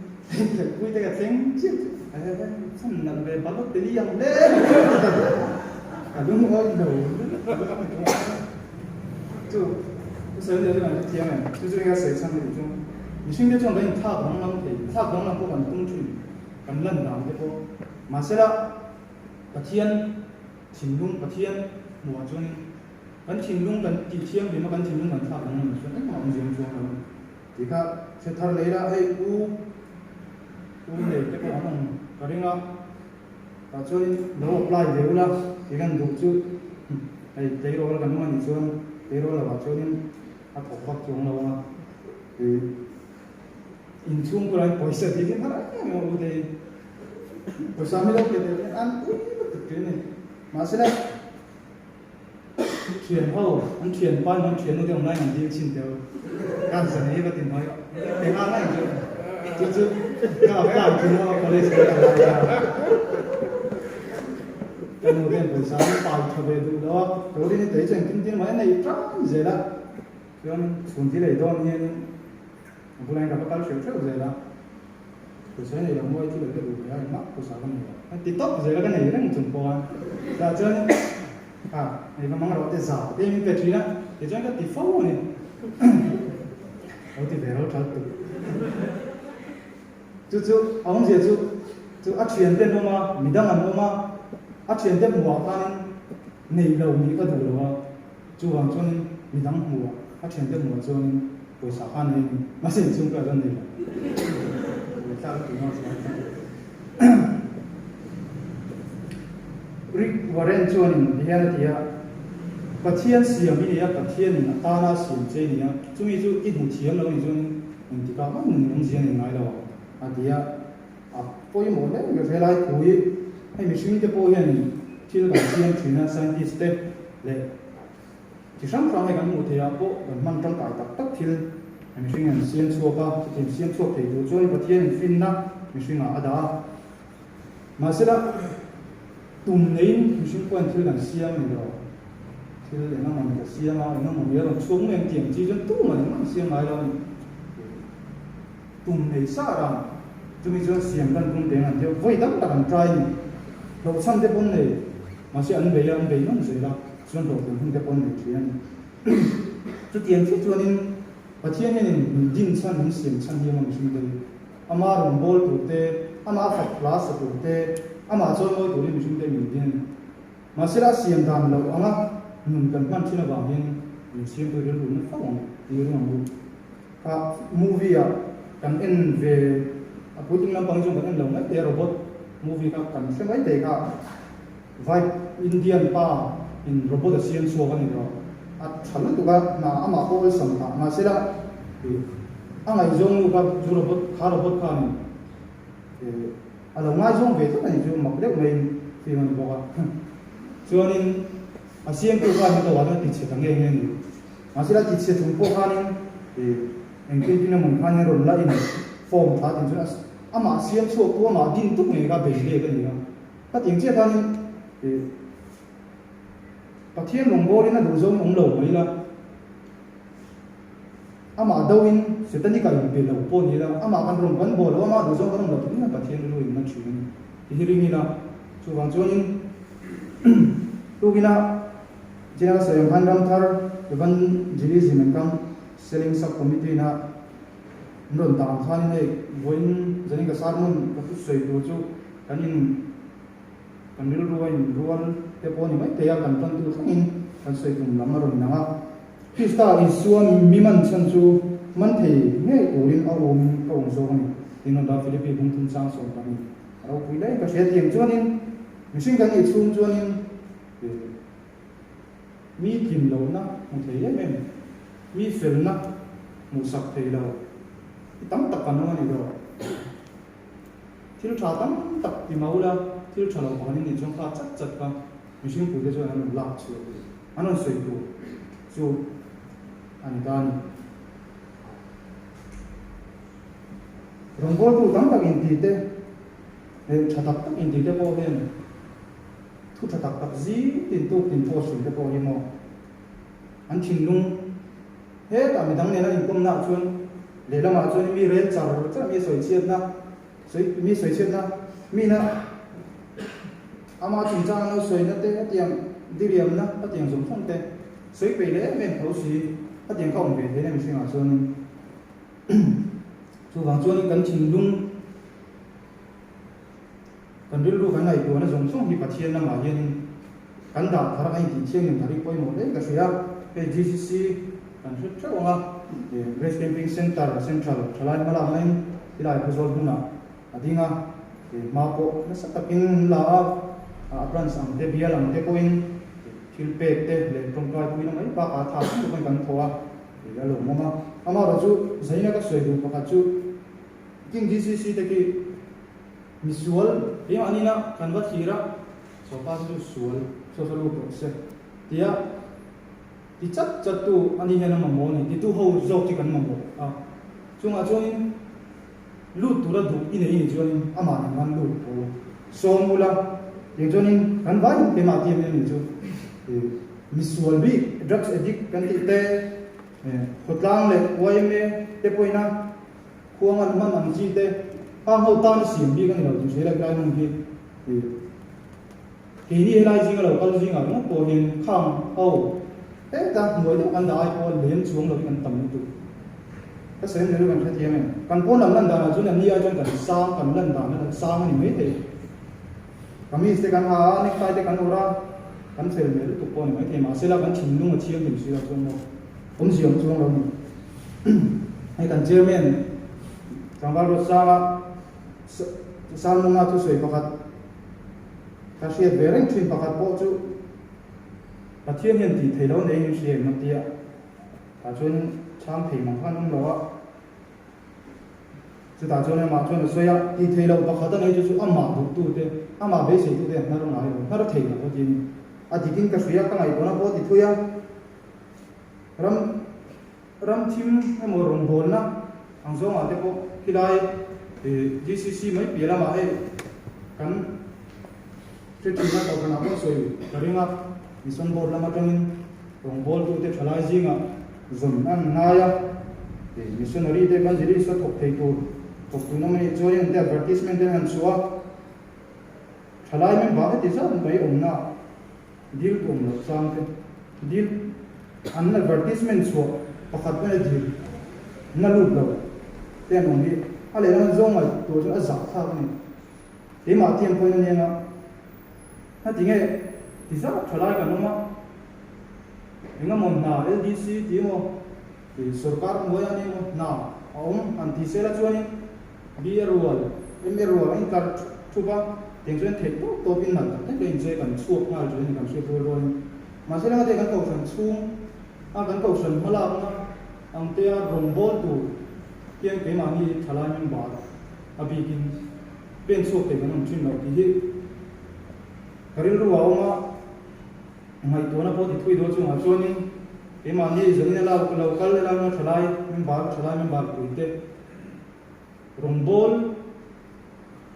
pui te ka thleng chiah chiah he he chhan nalh ve Balotelli ang hle ka lungawi lo chu ka sawi leh chuan ka thiam em chu chu ka sawi chhan a nih chuan mihring te chuan kan inthlak danglam thei thlak danglam pawh kan tum thin kan lan dan te pawh mahsela Pathian Thinlung Pathian hmuhah chuanin kan thinlung kan tih thianghlim a, kan thinlung kan thlak danglam chuan engmah awmzia awm chuang lo a ni. Tih kha hre thar leh ila, hei u u nei te pawh an awm ka ring a, tah chuanin lo apply ve ula tih kan duh chu hei tleirawl kan awm a nih chuan tleirawl lovah chuanin a thawk vak chuang lo a, ih inchhung kawlai pawisa tih hi hmar em em a u te hi pawisa mi lo pe teh hian an ui lutuk thin a ni mahsela Thian ho, an thian pa emaw an thian nu te awm laiin an dil chhin teu. Ka zan hi va ti hnuai a, eng ang a inzawh chu chu ka apply thin a college ka kal lai a. Ka nu hian pawisa an pai tha ve duh lo a, Torin hi tei chu engtin tin mai a nei tan zel a. Chuan chhun thil ei dawn hianin a bulah hian ka va kal hreuh hreuh zel a. Pawisa nei lo mawi thil ka duh ve a, engmah pawisa ka nei lo. A ti tawp zel a, ka nei reng chung pawh a. Tah chuan a nei va mang rawh te zau te min pe thin a, tichuan ka ti fo a ni. Lo ti ve ro thal tuk. Chu chu a awmzia chu chu a thian te an awm a, midang an awm a, a thian te hmuhah khanin nei lo nih ka duh lo a. Chuvang chuanin midang hmuhah a thiante hmuhah chuanin pawisa kha nei a ni. Mahse inchhung pawh a rawn nei lo. Buaithlak a tih ngawt chuan. Rick Warren chuanin ti hian a ti a, Pathian siam i ni a, Pathianin a tana a siam che i ni a, chumi chu i hmu thiam lo ni chuanin engtikah mah nun awmzia nei ngai lo ang, a ti a. A pawimawh hle mai helai thu hi hei mihring te pawh hianin thil kan siam thin a, scientist te leh chi hrang hrang hei kan hmuh theih ah pawh kan hman tangkai tak tak thil mihring an siam chhuak a, chutiang siam chhuak thei tur chuan Pathianin finna mihring ah a dah a. Mahsela tum neiin mihring pawhin thil kan siam a ni lo, thil eng emaw ni ka siam a, eng emaw ni a rawn chhuak mai ang tih ang chi chuan tumah engmah an siam ngai lo a ni. Tum nei sa ram, chumi chuan siam kan tum teng an tia, vawi dang tak an try ni. Hlawhchham te pawn nei, mahse an bei a, an bei nawn zel a, chuan hlawhtlin hun te pawn nei thin a ni. Chutiang chiah chuanin Pathian hianin min din chhan, min siam chhan hi emaw mihring te hi, ama rawnbawl tur te, ama fak hla sa tur te, amah chawimawi turin mihring te min din a ni. Mahse a siam dan loh anga nun kan hman thin avang hian min siamtu rilru na fo ang tih ring ang u. Kha movie ah kan en ve a puitling lampang hi chuan kan en lo mai thei a robot movie kha kan hre mai thei kha vai Indian pa in robot a siam chhuak a ni lo a tha lutuk a hna amah pawh awlsam phah mahse la ih a ngaihzawng nu kha chu robot kha robot khanin ih a lo ngaizawng ve tlat a ni chu mak deuh maiin film a ni bawk a chuanin a siamtu khan hi tawhah chuan tichhe ta nge nge a ni. Mahse la tichhe chung pawh khanin ih engtin tin emaw khanin rawn la in form tha tin chuan amah siam chhuak tu amah din tuk ngei kha bei lek a ni a. Khatiang chiah khanin ih Pathian rawngbawlin a duh zawng awm lo mai la, amah do in Setanic a inpe lo pawh ni la, amah kan rawn kan bawl lo, amah duh zawng kan awm lo tih hian Pathian rilru in na thin a ni tih hi ring ila. Chuvang chuanin tukina General Sawiang khan Ramthar Evangelism and Counselling Sub-Committee na an rawn dah ang khanin hei vawiin zanin ka sermon ka thusawi tur chu kan in kan rilru a in rual te pawh a ni mai thei a, kan tantu thlengin kan sawi tum lam a rawn lang a. Krista Isua mi man chhan chu man thei ngei turin a awmin ka awm zawk a ni tiin rawn dah Philippi bung thum chang 12 a ropui daih ka hria tiang chuanin mihring kan nih chhung chuanin Mi tlin lohna hmu thei em em, mi felna hmuhsak thei lo hi tam tak kan awm a ni lo. Thil tha tam tak ti mau la, thil tha lo pakhat in nih chuan kha chat chat kha mihring puite chuan an rawn lak chhuah tur, an rawn sawi tur chu a ni ta a ni. Rawngbawltu tam tak intite leh tha tak tak intite pawh hian Thu tha tak tak zing tin tuk tin pawh hrim te pawh hi maw an thinlung hetah midang nena inkawmna ah chuan lehlamah chuan mi rel char char mi sawi chhiatna sawi mi sawi chhiatna mina ama chungchang an lo sawina te hetiang diriamna hetiang zawng zawng te sawi peih leh em em tho si hetiang kha awm ve thei na mihringah chuanin chuvang chuanin kan thinlung Kan rilru kan ngaihtuahna zawng zawng hi Pathian lamah hianin kan dah thar a, kan intih thianghlim thar hi pawimawh hle ka hria. Hei GCC kan hre theuh ang a, Grace Camping Centre Central thalai hmalakna in tilai Khawzawl hmunah a ding a, hma pawh nasa takin an la a, a branch ang te bial ang te pawhin thil pek te leh tawngtai puina mai bakah tha tak takin kan thaw a, a lawmawm a. Amaherawhchu zaina ka sawi duh pakhat chu King GCC te khi misual keimahni-na kan va thlir a, sawpa chu sual saw saw lut rawh se tia ti chat chat tu a ni hian a mamawh a ni, titu ho zawk chu kan mamawh a, chungah chuanin lut tura duh i nei ni chuanin amah nen khan lut tho sawm ula, tiang chuanin kan vai keimah ti em em ni chu misual bik drugs addict kan tih te khawtlang leh yma te pawhin a khuang an hman ang chi te hang ho tan a siam bik a ni lo tih hria lai hmun hi. Keini helai zinga lo kal zingah ringawt pawh hian khang ho heta hnuai deuh kan dah ai pawh lem chuang lovin kan tam lutuk. Ka sawi mai chu kan hrethiam em? Kan pawn lam lan danah chuan anni ai chuan kan sang, kan lan dan a sang a ni mai thei. Kamis te kan ha a, necktie te kan awrh a, kan fel mai lutuk pawh a ni mai thei. Mahse la kan thinlung a thianghlim si lo chuan maw awmzia awm chuang lo a ni. Hei kan chairman tlangval Ruatsanga Salmunga thusawi pakhat Ka hriat ve reng thin pakhat pawh chu Pathian hian tih theih lo nei in hria em a tia, tah chuan chhang thei mang khan awm lo a, chutah chuan amah chuan a sawi a, tih theih loh pakhat a nei chu chu amah duhtu te, amah beiseitu te an hnar ngai lo, hnar thei lo a ti a ni. A dikin ka hria, ka ngaihtuahna pawh a ti thui a, ram ram thim emaw rawngbawlna ang zawngah te pawh khilai GCC mai piah lamah hei kan hrethinna kohhranah pawh sawi ka ring a, Mission Board lam atangin rawngbawltute thalai zingah zawn an ngai a, missionary te evangelist a thawk thei tur thawk tun awm a nih chuan in te advertisement te an han chhuah a, thalai member heti zat mai awmna Dil tu awm loh chang te dil an advertisement chhuah pakhat pawn a dil na lut lo te an awm hi a lehlam zawng ngaih tur chu a zah thlak a ni. Keimah thiam pawhin a nia a tinge ti zat tha lai kan awm a, engemaw hna LDC tih emaw sorkar hnuai a nia emaw hna a awm han ti sela chuanin B a rual, M a rual a inkar thup a, tiang chuan theih tawp tawp in nalh tak tak a inchei kan chhuak nghal thin a ni kan hriat rual rualin. Mahse langa te kan kohhran chhung a kan kohhran hmalakna ang te a rawngbâwl tur hian keimahni thalai member a bikin pen chhuak thei kan awm thin lo tih hi ka rilru a awm a, ngaihtuahna pawh ti thui dawn chungah chuanin keimahni zanin a lo kal elaina thalai member thalai member puite Rawngbâwl,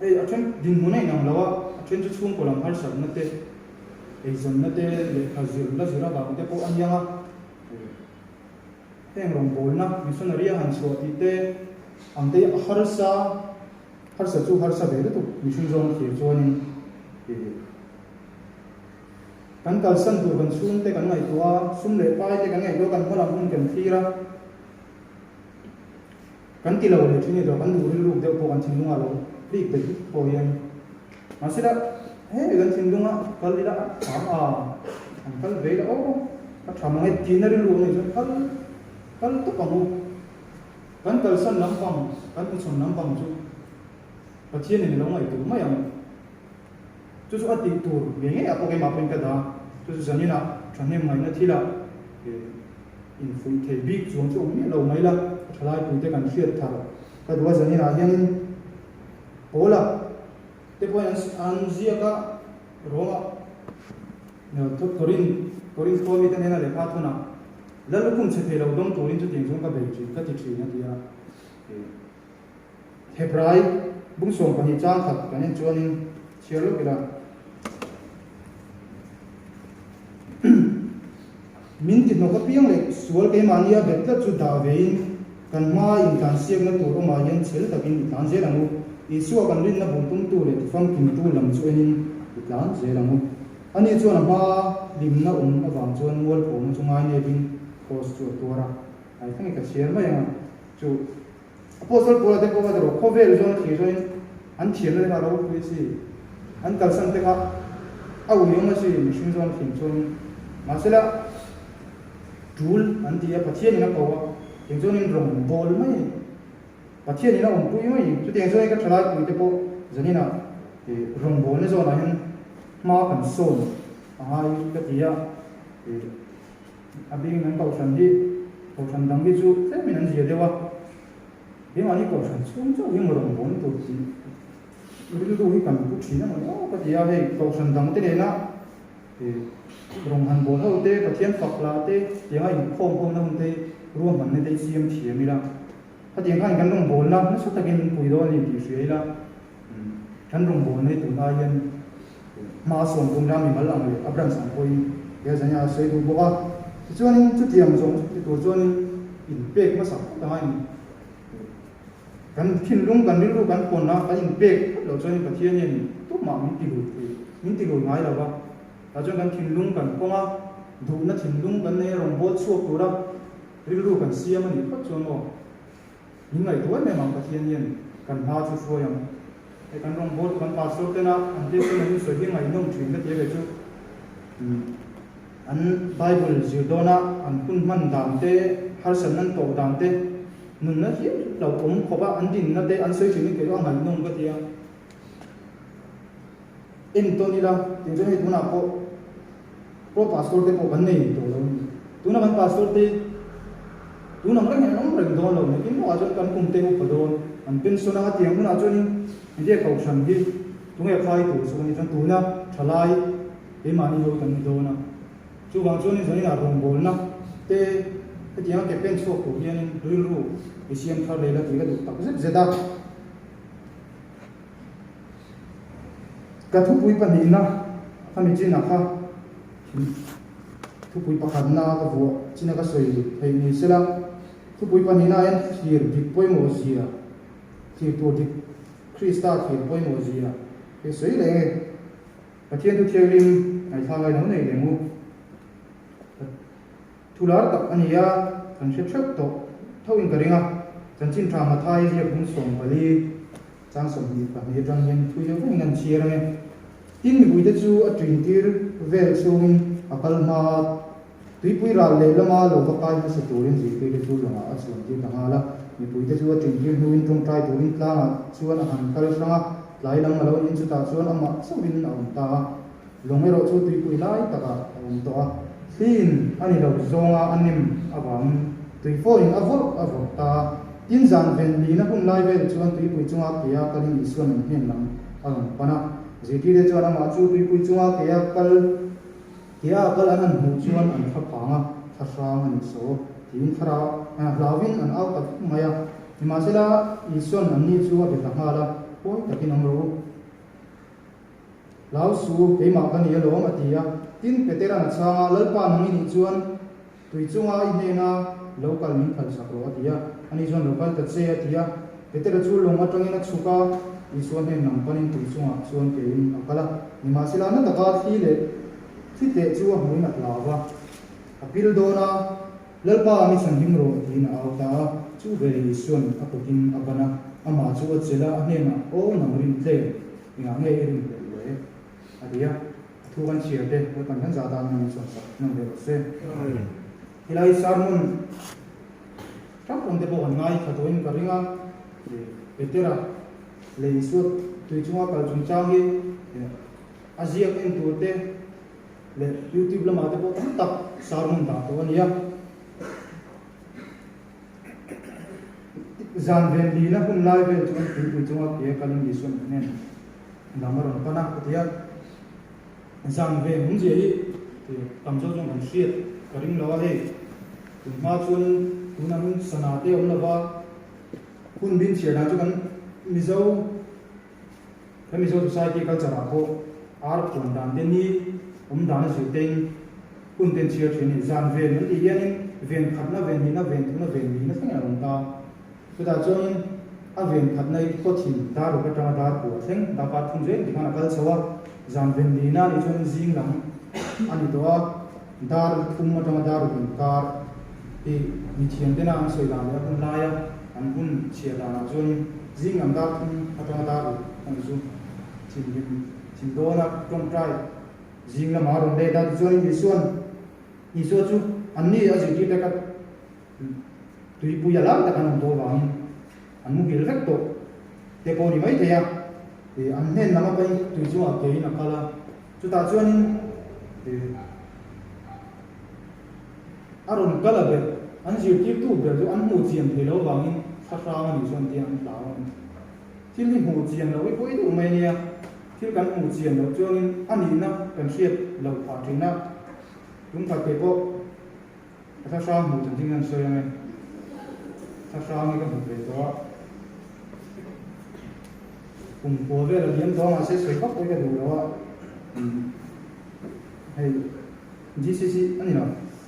Hei a then dinhmun a inang lo a, a then chu chhungkaw lam harsatna te, eizawnna te, lehkha zir la zir avang te pawh a niang a. Heng rawngbâwlna, missionary a han chhuah tih te ang te hi a harsa, harsa chu harsa ve lutuk mihring zawng thlir chuanin kan kalsan tur kan chhungte kan ngaihtuah a, sum leh pai te kan ngaihtuah a, kan hmalam hun kan thlir a. Kan ti lo leh thin i dawh kan duh rilruk deuh pawh kan thinlungah lo rik bet pawh hian mahse la hei kan thinlunga kal ila a tha a an kal ve ila aw a tha mang e tihna rilru a nih chuan kal kal tawp ang u kan kalsan lampang kan hmuchhawn lampang chu Pathianin a lo ngaihtuah mai ang chu chu a tih tur ngei ngei ah pawh keimah pawhin ka dah chu chu zaninah thahnem ngaihna thilah Infuih thei bik chuang chu awm miah lo mai la, ka thalai puite kan hriat thar ka duh a zaninah hianin Paula te pawhin an ziak a, Roma Korin Korin khua mite hnena lehkha thunah Lal lukhum chhe thei lo dawng turin chutiang chuan ka bei thin ka ti thin a ti a. Hebrai bung 12 chang khat kan en chuanin chhiar lawk ila. Min ti hnawk apiang leh sual keimahni a bet tlat chu dah vein kan hmaa intlansiakna tur awmah hian chhel takin i tlan zel ang u. Isua kan rinna bul tumtu leh tifamkimtu lam chu enin i tlan zel ang u. Ani chuan a hmaa hlimna awm avang chuan mualphawhna chu ngainepin kraws chu a tuar a. Ai thleng i ka chhiar mai ang a chu. Apostle Paula te pawh kha erawh khawvel zawn a thlir chuanin an thiamna te kha a ropui a si, an kalsan te kha a ui awm a si mihring zawn a thlir chuanin. Mahsela, Tul an ti a, Pathianin a ko a, tiang chuanin rawn bawl mai a ni. Pathianin a awmpui mai a ni. Chutiang chuan ka thalai puite pawh zaninah rawn bawlna zawnah hian hma kan sawn a ngai ka ti a. A bingin an kohhran hi, kohhran dang hi chu tlemin an zia deuh a, keimahni kohhran chhung chauh hi maw rawn bawn tur tih rilru hi kan pu thin a maw ni aw ka ti a, hei kohhran dangte nena Rawng han bawl ho te, Pathian fak la te, tianga inkhawm ho na hun te ruahmanna te i siam thiam ila. Khatiang khan kan rawngbawlna nasa takin min pui dawn a ni tih hria ila, kan rawngbawlna hi tun ai hian hma sawm tum ila mimal ang leh a branch ang pawhin he zania a sawi duh bawk a. Tichuanin chutiang zawng chu ti tur chuanin inpek hmasa phawt anga in kan thinlung, kan rilru kan pawn a, kan inpek phawt loh chuanin Pathian hian tumah min ti lut thei, min ti lut ngai lo va. Tah chuan kan thinlung kan pawng a, duhna thinlung kan nei a rawngbâwl chhuak tura rilru kan siam a nih phawt chuan maw min ngaihtuah em em ang Pathian hian kan hma chu hruai ang. Hei kan rawngbâwl kan pastor tena an testimony sawi hi ngaihnawm thin ka ti a kei chu. An Bible zir dawna an hun hman dan te, harsatna an tawh dan te, nunna hial lo awm khawp a an dinna te an sawi thin hi kei chu a ngaihnawm ka ti a. Entawn ila, tih chuan hei tunah pawh pro pastor te pawh kan nei tawh lo a ni. Tuna kan pastor te tun ang reng hian an awm reng dawn lo, nakin lawkah chuan kan kum te upa dawn, an pension anga tiang hunah chuanin engtia kohhran hi tunge khai tur chu kan ni chuan tuna thalai keimahni ho kan ni dawn a. Chuvang chuanin zaninah rawngbawlna te hetianga ke pen chhuak tur hianin rilru i siam thar leh la tih ka duh tak zet zet a. Ka thupui pahnihna kha mi chin a kha thupui pakhatna ka vuah chin a ka sawi theih ni sela, thupui pahnihna ah hian thlir dik pawimawh zia, thlir tur dik Krista thlir pawimawh zia hi sawi leh nge Pathian thu thianghlim ngaihthlak lai lo nei leh u. Thu lar tak a ni a, kan hre theuh tawh thoin ka ring a, chanchin tha Mathai ziak hmun 14 chang 22 atang hian thui deuh vek in an chhiar ang e. Tin mipuite chu a ṭin tir vel chhungin a kal hma a, tuipui ral leh lama lo va kai hmasa turin zirtirte chu lawngah a chhuan tir ta nghal a. Mipuite chu a ṭin tir hnuin ṭawngṭai turin tlangah chuan a han kal hrang a, tlai lam a lo niin chutah chuan amah chauhin a awm ta a. Lawng erawh chu tuipui lai takah a awm tawh a, thliin a ni lo zawnga a nem avangin tuifawin a vawrh a vawrh ta a. Tin, zan ven lina hun lai vel chuan tuipui chunga kea kalin Isuan an hnen lam a rawn pan a. Zirtirte chuan amah chu tuipui chunga kea kal kea a kal an han hmuh chuan an thla phang a, thla hrang a nih saw tiin thlarau hlauvin an au ta vek mai a. Nimahsela, Isuan anni chu a be ta nghal a, Huai takin awm rawh u. Hlau su, keimah ka ni alawm, a ti a. Tin, Petera'n a chhang a, Lalpa nang i nih chuan tui chunga i hnena lo kal min phalsak rawh, a ti a. Ani chuan, Lo kal ta che, a ti a. Petera chu lawng atangin a chhuk a, Isua hnen lam panin tui chungah chuan keiin a kal a. Nimahsela, na taka thli leh thli teh chu a hmuin a hlau va, a pil dawn a, Lalpa, mi chhan him rawh, tiin a au ta a. Chu veleh Isua'n a kutin a ban a, amah chu a chelh a, a hnenah, Aw, nang rin tlem, Engah nge i rin hlelh le? A ti a, a thu kan chhiar te Lalpan kan zah tan min chuan sak hman ve rawh se. Helai sermon hrang hrang te pawh kan ngaithla tawhin ka ring a, Petera leh Isua tui chunga kal chungchang hi a ziak en tur te leh YouTube lamah te pawh tam tak sermon dah tawh a ni a. Zan ven lina hun lai vel chuan tuipui chunga ke kalin Isuan a hnen lam a rawn pan a, ka ti a. Zan ven awmzia hi tam zawk zawng kan hriat ka ring lo a, hei tun hma chuan tun ang sana te awm lova hun bin chhiar dan chu kan Mizo kan Mizo society culture ah pawh ar khuan dan te ni awm dan a zir tein Hun ten chhiar thin a ni. Zan ven an tih hianin ven khatna, ven hnihna, ven thumna, ven lihna thlengin a awm ta. Chutah chuanin a ven khatna hi khaw thin dar ruk atanga dar kua thleng, darkar thum zel tikhan a kal chho a. Zan ven lihna a nih chuanin zing lam a ni tawh a, dar thum atanga dar ruk inkar hi mithiam tena an sawi dan leh a hun laia an hun chhiar danah chuanin zing lam dar thum atanga dar ruk a ni chu thinrim thin dawna tawngtai Zing lamah a rawn let a, tichuanin Isua'n Isua chu Anni a zirtirte kha tuipui a lai tak an awm tawh avangin an muhil vek tawh te pawh a ni maithei a. An hnen lam apain tui chungah kein a kal a, chutah chuanin a rawn kal a ber, an zirtirtu ber chu an hmuh chian thei lo avangin thla hrang a nih chuan tia an hlau a ni. Thil hi hmuh chian loh i pawi deuh mai a nia, thil kan hmuh chian loh chuanin a nihna kan hriat loh phah thin a, tum khat kei pawh ka thla hrang hmuh chanchin hian sawi ang e, thla hrang hi ka hmu ve tawh a, kum kua vel a liam tawh a mahse sawi vak pawh hi ka duh lo a, hei GCC a ni lo,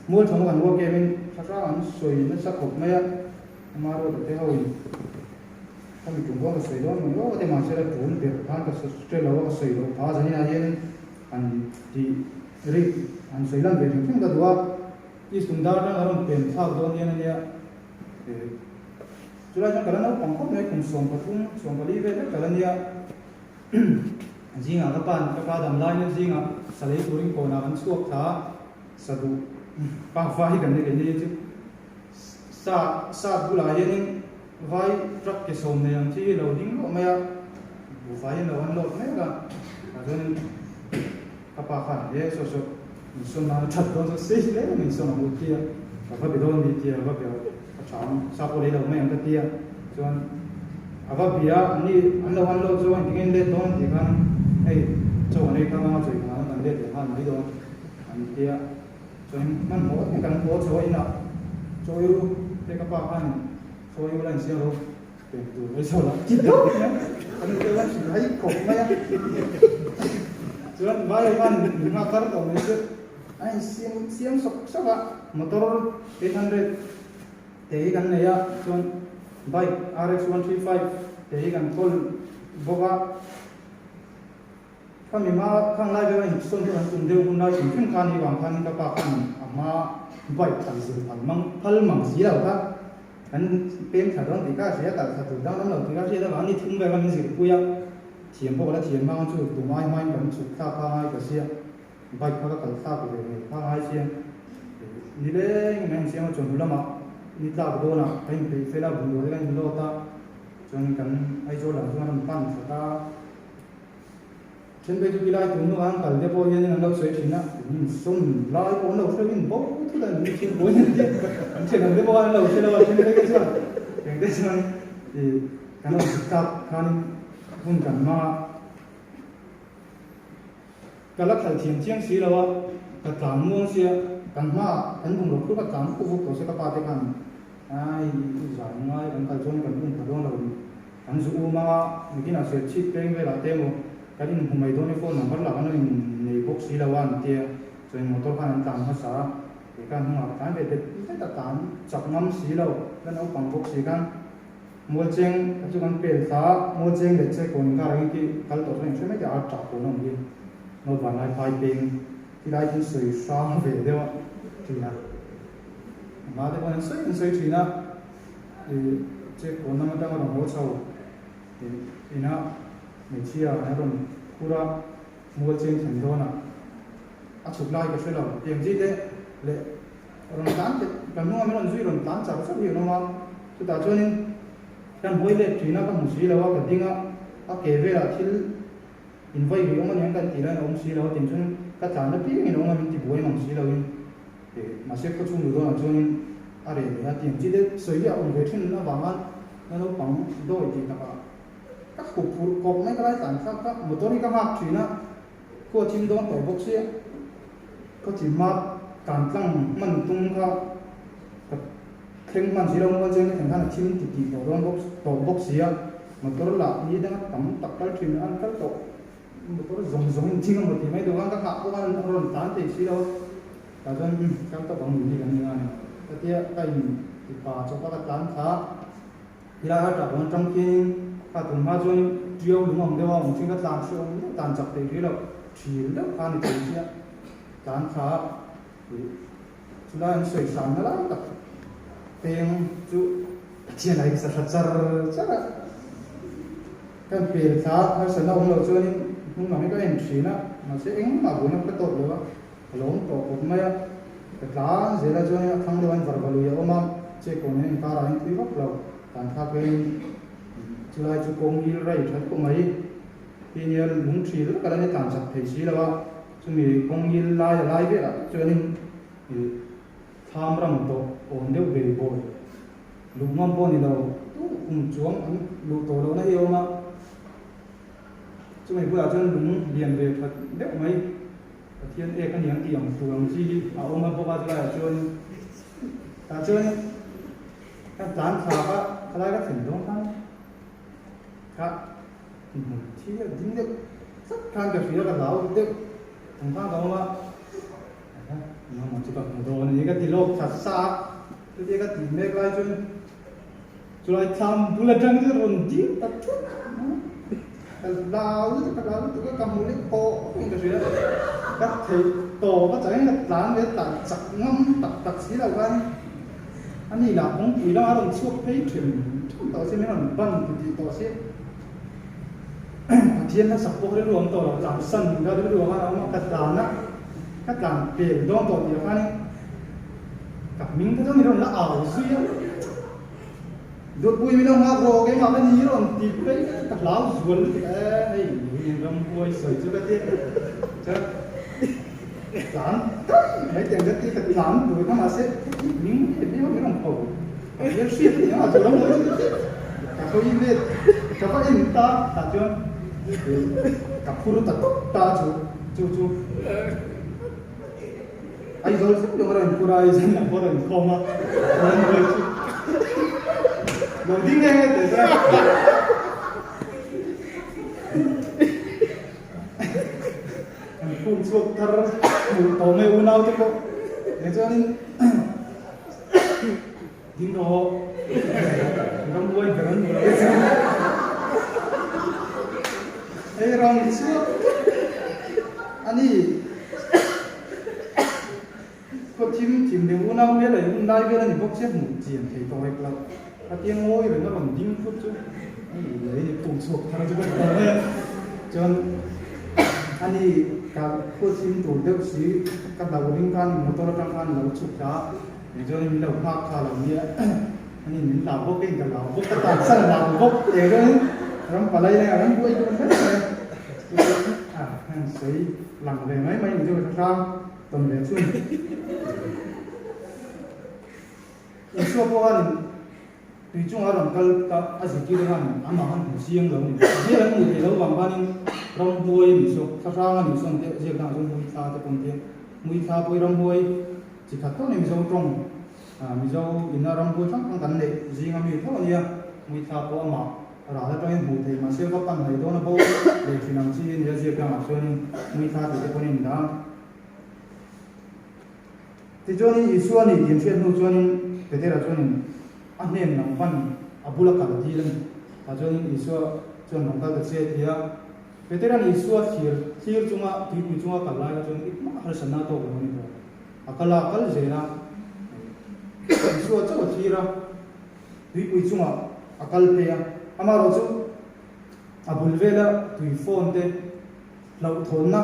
Mualthawma kan work em in thla hrang an sawi nasa khawp mai a, ama ruat a te ho in. Ka mi tum pawh ka sawi dawn mai aw te mahse la tul ber khan ka hre lo a ka sawi loh phah zanin ah hian han ti rik han sawi lan ve hrim hrim ka duh a East Lungdar atang a rawn pen thlak dawn hian ania chulai chuan ka la naupang khawp mai kum 13 14 vel vek ka la nia zingah ka pan ka pa dam lai nen zingah salei turin kawnah kan chhuak thla a saduh pa vai kan ni kei ni chu sa sa bulah hianin Vai truck ke sawm nei ang chi hi lo ding luah mai a, buhfai in lo an load mek a, tah chuanin ka pa khan he saw saw min sawn nan a that dawn chuan sei hle min sawn ang u tia, ka va be dawn ni tia va be a tha ang, sa pawh lei lo mai ang ka tia, chuan a va bia an ni an lo an load zawng engtin nge an let dawn tih khan hei chaw an ei khang anga chawi khan an let leh nghal mai dawn an tia, chuan hmanhmawh takin kan haw chho a inah chaw i ru te ka pa khan. Sawi ula insiam lo pek tur mai saw la ti deuh mai a, kan deuh a hrilh hai khawp mai a. Chuan vai ho khan min nghak kar tawh mai chu a insiam siam sawk sawk a, motor 800 te hi kan nei a, chuan bike RX 135 te hi kan kawl bawk a. Ka mi hma khang lai vel a insawn chu kan tum deuh hun lai hrim hrim khan i vang khanin ka pa khan a hma bike khalh zir phal mang phal mang si lo kha kan peng thla dawn tih kha a hria kalh thla tur dang dang lo tih kha a hriat avangin ni thum vel kha min zirpui a, thiam pawh ka la thiam hmang chu tum ai hmain kan chhuk thlak kha ngai ka sia bike kha ka kalh thlak ve ngei kha ngai sia nileng in a insiam a chawhnu lamah ni tlak dawnah ka inpeih fel a bungrua te ka inload a chuan kan Aizawl lam chuan an pan thla ta. Then phei chu tilai tun hnuah an kal te pawh hianin an lo sawi thin a, in sawm lai pawh an lo hre in bo thut a, min thil buai an tia, an thian ang te pawh an lo hre lo a, then phei te chuan eng te chuan ih kan rawn zuk tak khanin hun kan hmang a, ka la khalh thiam chiang si lo a, ka tlan muang sia, kan hmaah kan bungraw phur ka tlan vuk vuk tawh se ka pa te khan ai zan ngai kan kal chuan kan um pha dawn lo. An zu um a, nikinah serh chhit peng velah te emaw kan inhmu mai dawn i phone number lah kan lo innei bawk si lo a an tia, chuan motor khan an tlan hmasa a, kei khan hnungah ka tlan ve det det a tlan chak ngam si lo, la naupang bawk si khan Mualcheng a chu kan pel thla a, Mualcheng leh Chekawn inkar angin khi kal tawh chuan inhre mai teh a ṭah pawn a awm hi, North Vanlai phai peng khi lai chu sawi hrang ve deuh a ṭhin a, hma te pawh an sawi an sawi ṭhin a. Ih check pawn lam atanga rawn haw chho ih inah hmeichhia an rawn phur a, mual cheng thlen dawnah a chhuk lai ka hre lo. Tiang chi te leh rawn tlan te kan hnungah min rawn zui rawn tlan char char hi an awm a, chutah chuanin kan hawi let thin a ka hmu si lo a, ka ding a, a ke velah thil invai rih awm aniang kan tih laiin a awm si lo a, tiang chuan ka tlan apiangin a awm a min tibuai mang si loin. Mahse khaw chhung duh dawnah chuanin a reh leh a, tiang chi te sawi hi a awm ve thin avanga na naupang dawi tih takah ka khup phurh kawp mai ka lai tlan thlak kha motor hi ka nghak thin a, khua thim dawn tawh bawk sia, khaw thim hma tlan tlang hman tum kha ka thleng hman si lo mual cheng ka thlen khan a thim ti tih tawh dawn bawk tawh bawk sia, motor lah ni danga tam tak kal thin an kal tawh. Motor zawng zawng in thing emaw tih mai duh khan ka nghah pawh khan a rawn tlan thei si lo a, tah chuan umm kal tawp ang ni kan ni ngai ka tia ka in ti pa chawp a ka tlan thla a, tilai a tah dawn atang khianin kha tun hma chuan tiau lung ang deuh a awm thin ka tlan hreh awm deuh tlan chak thei hrih lo thil deuh kha a ni thei sia tlan thla a ih chulai an sawi hran na lai tak peng chu Pathian a insa hra char char a. Kan pel thla harsatna awm loh chuanin hnung lam hi ka en thin a, mahse engmah buaina ka tawt lo a, ka lawm tawh khawp mai a. Ka tlan zel a chuanin a thlang deuh a varva lui a awm a, che kawn hian inkarah hian thui vak lo tlan thlak in chulai chu kawng ngil rai tha deuh mai hi nia lung thi lek a la ni tlan chak thei si lo a, chumi kawng ngil lai a lai velah tak chuanin ih thlam ram tawh awn deuh ve bawi luh ngam pawh a ni lo tu kum chuang an luh tawh lohna hi a awm a, chumi bulah chuan lung lian ve that deuh mai. Pathian ek a ni ang tih ang tur ang chi hi a awm a bawk a chulaiah chuan tah chuan ka tlan thla kha khalai ka thlen dawn khan ka hmu thi a ding deuh tlat khan ka hria ka hlau deuh ang khan ka awm a engemaw chu ka hmu dawn a ni ka ti lawk that sa a chutia ka tih mek lai chuan Chulai thlam bul atang chu rawn ding ta thut ka hlau lutuk ka hlau lutuk a ka hmu leh tawh in ka hria ka theih tawp a changin ka tlan ve tlan chak ngam tak tak si lo khan ani lah kawngpui lama rawn chhuak phei them them tawh si min rawn ban ti tih tawh si Pathian hla sak pawh rilru awm tawh lo tlan san ka rilru ang a awm a ka tlan a ka tlan pel dawn tawh tih ah khanin Ka hming te chuan i rawn la au zui a, Dawtpui min lo nghak rawh keimah ka ni i rawn ti phei ka hlau zual lutuk e hei in ram huai sawi chu ka ti chuan tlan daih mai teng ka ti ka tlan tur kha mahse hming em em a min rawn ko ka hmel hriat a ni ang a chu ram huai chu ka ti ka hawi let ka va en ta tah chuan ka phur ta tawp ta chu chu chu. Aizawl zet deuh a rawn phur a, Aizawl ah pawh a rawn khawm a, rawn hawi chu lo ding nghe nghe teh chuan kan phum chhuak thar hmuh tawh mai unau te pawh teh chuanin ding rawh rambuai ber an hmu lo hei rawn chhuak a ni. Khaw thim thim deuh unau hmel a i hun lai vel a ni bawk sia hmuh chian thei tawh hek lo. A tia ngawi reng a rawn ding phut chu a ni leh i phum chhuak thar chu ka ti ta hle. Chuan a ni ka khaw thim tur deuh si ka hlo ring khan motor atang khan lo chhuk thla a, tichuan min lo nghak kha lo nia a ni min hlau bawk in ka hlau bawk ka tansan hlau bawk teh chuanin ram palai leh a ram buai dun hle mai a han sawi lang ve mai mai ni chu ka hre hrang. Tawn ve chun. Isua pawh khanin tui chungah a rawn kal ta a zirtir te khanin amah khan hmu chiang lo a ni. Hmel an hmuh theih loh vang khanin ramhuai a nih saw, thlahrang a nih saw ang te ziak dangah chuan hmui thla te pawh an ti a. Hmui thla pawh hi ramhuai chi khat tawh a ni Mizo tawng, Mizo ina ramhuai hrang hrang kan neih zinga mi tho a nia. Hmui thla pawh amah ral atangin hmuh theih mahse va pan mai dawn a bo leh thin ang chi a ni a ziak dangah chuanin hmui thla tih te pawhin a indah a. Tichuanin Isua ni tih an hriat hnu chuanin Petera chuanin a hnen lam pan a bula kal a dil a ni. Tah chuanin Isua chuan rawn kal ta che a ti a. Petera'n Isua thlir thlir chunga tuipui chunga kal lai kha chuan engmah harsatna a tawk lo a ni tawh. A kal a, a kal zel a. Isua chauh a thlir a, tuipui chungah a kal phei a. Amaherawhchu a bul vela tui phone te hlauhthawnna,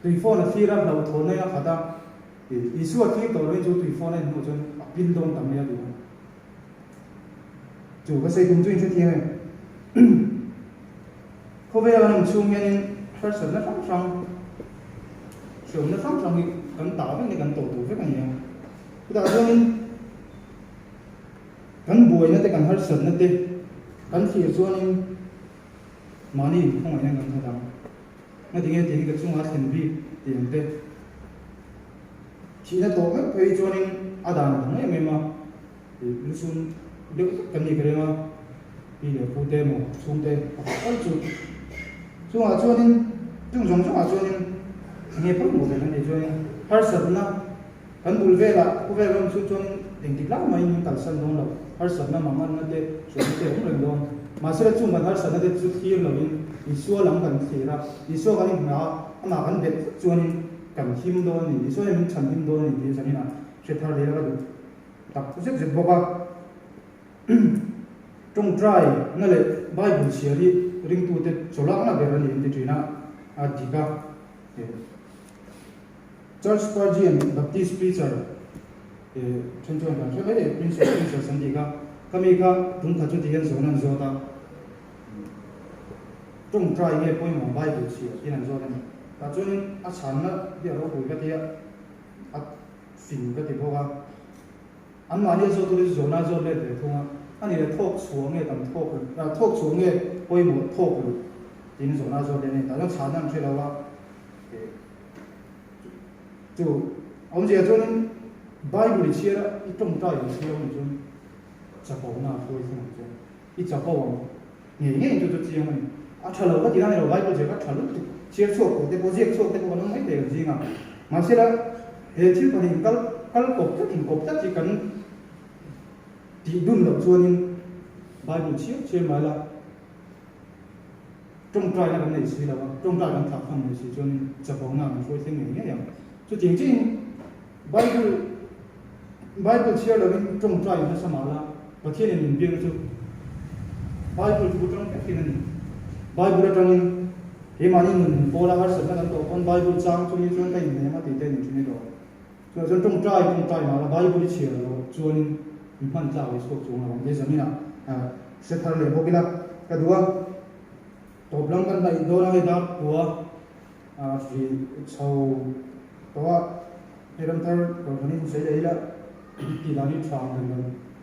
Tui phone a thlir a, hlauhthawnna in a khat a, Isua thlir tawh loin chu tui phone a in hmuh chuan a pil dawn ta mai a ti a. Chu ka sawi tum chu in hrethiam em? Khawvel an awm chhung hianin harsatna hrang hrang, hreawmna hrang hrang hi kan tah vek ni, kan tawh tur vek a ni a. Chutah chuanin kan buaina te, kan harsatna te kan thlir chuanin mahni inkhawngaihna kan khat ang. Nga tinge tih hi ka chungah a thlen bik tih ang te. Thihna tawh meuh phei chuanin a dan a dang em em a, ih lusun deuh vek kan ni ka ring a, pi leh pu te emaw chhungte pakhat tal chu. Chungah chuanin chung zawng zawngah chuanin enge pawimawh ber kan tih chuanin harsatna kan bul velah khawvel ram chu chuanin engtik lai mahin min kalsan dawn lo, harsatna manganna te hriatna te a awm reng dawn. Mahsela chung kan harsatna te chu thlir loin Isua lam kan thlir a, Isua kan inhna a, amah kan bet vek chuanin kan him dawn a ni, Isua hian min chhan him dawn a ni tih zanin ah hre thar leh ka duh tak zet zet bawk a. Tawngtai na leh Bible chhiar hi ringtute chawlakna ber a ni an ti thin a, a dik a. Charles Spurgeon, Baptist preacher, then chuan kan hre mai e, Prince of Preachers an tih kha, ka mi kha tumkhat chu ti hian zawn an zawt a, tawngtai nge pawimawh Bible chhiar tiin an zawt a ni. Tah chuanin a chhanna hi a ropui ka ti a, a fing ka ti bawk a. Anmahni a zawt turin zawhna a zawt let ve thung a, a ni le thawk chhuah nge tam thawk thawk chhuah nge pawimawh thawk luh tiin zawhna a zawt let a ni. Tah chuan chhanna an hre lo a, chu awmzia chuanin Bible i chhiar a, i tawngtai i chhiar a nih chuan chapona a hruai thung ang che, i chapo ang ngei ngei chu chu chiang a ni. A tha lo ka ti na ni lo, Bible chhiar kha tha lutuk, chhiar chhuak tur te pawh ziak chhuak te pawh kan awm mai thei kan zing a, mahsela he thil pahnih kal kal kawp tlat inkawp tlat hi kan tih dun loh chuanin Bible chhiar chhiar mai la, Tawngtaina kan nei si lo a, tawngtai kan thlah khawm nei si chuanin chapona an hruai thleng ngei ngei ang. Chutiang chiahin Bible Bible chhiar lovin tawngtai nasa mah la, Pathianin min biakna chu Bible thu atang vekin a ni. Bible atangin keimahni nun pawla harsatna kan tawh pawn Bible chang chungin chuan ka inhnem a tih te a ni thin erawh. Chuvang chuan tawngtai tawngtai mah la Bible i chhiar loh chuanin mi hman tlak leh chhuak chuang lo ang. He zaninah hre thar leh bawk ila ka duh a, tawp lam kan hnaih dawn a hei dar kua ri chho tawh a, hei ram thar kohhran hi sawi leh ila tih dan hi tha ang reng lo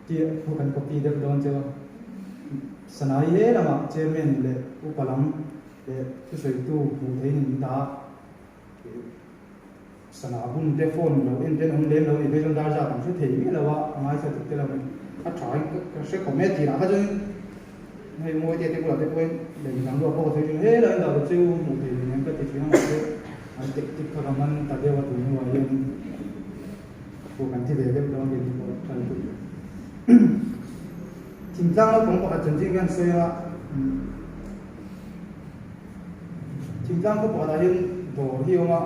tih thu kan copy deuh dawn cheu a. Sanai he lamah chairman leh upa lam leh thusawitu hmuh theihin an dah a. Sana hun te phone lo en ten awm lem lo ni phei chuan dar zat an hre thei miah lo a, a ngaithla tuk te lo ni. A tha in ka hre khawm e tirah kha chuan hei ngawi te te bulah te pawhin lei dang luah pawh ka sawi thin he lo in dah ta chu hmuh thei ve nen ka ti thin a mahse an tek tik kha ka man ta deuh a tun hnuah hian thu kan ti ve deuh dawn ke ni pawh tha lutuk. Thingtlang naupang pakhat chanchin hian sawi a. Thingtlang khaw pakhatah hian dawr hi a awm a,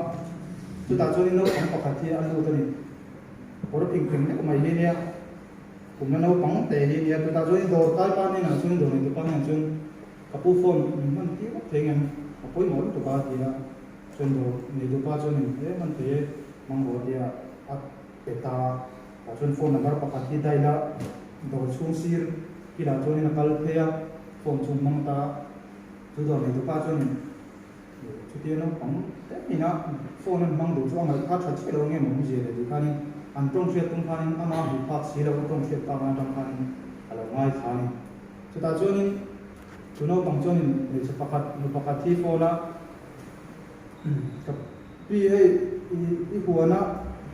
chutah chuanin naupang pakhat hi a lut a ni. Kawr phing pheng deuh mai hi a nia, kumna naupang te hi a nia. Chutah chuanin dawr kai pa hnenah chuan dawr neitu pa hnenah chuan ka pu phone min hman tir vak thei ngem, a pawimawh lutuk a ti a. Chuan dawr neitu pa chuanin he hman thei e, hmang rawh a ti a, a pe ta a. Tah chuan phone number pakhat hi dial a, dawr chhung sir kilah chuanin a kal phei a, phone chu hmang ta a. Chu dawr nei tupa chuanin chutia naupang te ina phone an hmang duh chu a ngaih kha tha chiah lo nge maw awmzia leh tih khanin an tawng hriat tum khanin ama hmuh phak si lo a tawng hriat phak atang khanin a lo ngai thla a ni. Chutah chuanin chu naupang chuanin hmeichhe pakhat nu pakhat hi phone a ka pi hei i huana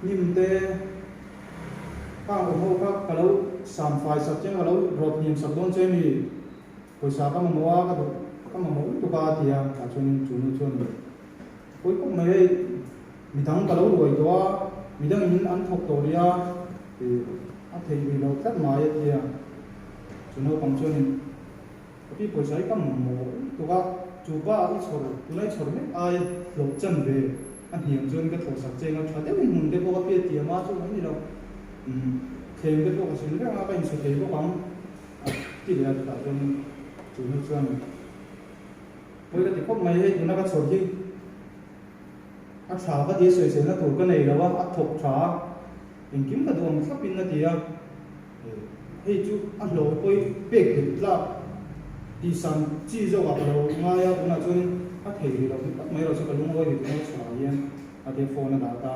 hnim te khang awm ho kha ka lo sam fai sak che ka lo rawt hniam sak dawn che mi Pawisa ka mamawh a, ka duh ka mamawh lutuk a ti a, tah chuanin chu nu chuan pawi khawp mai hei midang ka lo ruai tawh a, midangin an thawk tawh rih a, ih a theih rih loh tlat mai a ti a, chu naupang chuanin ka pi pawisa hi ka mamawh lutuk a, chu pa i chhawr tuna i chhawr mek ai hlawh chan ve a hniam chuan ka thawhsak che anga tha deuhin hmun te pawh ka piat thiam a chu mai ni lo, umm thleng te pawh ka sil vek anga ka insu thei bawk ang. A ti leh a, chutah chuan chu nu chuan pawi ka ti khawp mai, hei tuna ka chhawr hi a tha ka ti a, sawiselna tur ka nei lo a, a thawk tha a, engkim ka duh ang thlap in a ti a, hei chu a hlawh pawi pek belh tlak tih san chi zawk ah ka lo ngai a, tunah chuan a thei rih loh tak mai erawh chu ka lungawi rih tuna ka chhawr ah hian a ti a, phone a dah ta,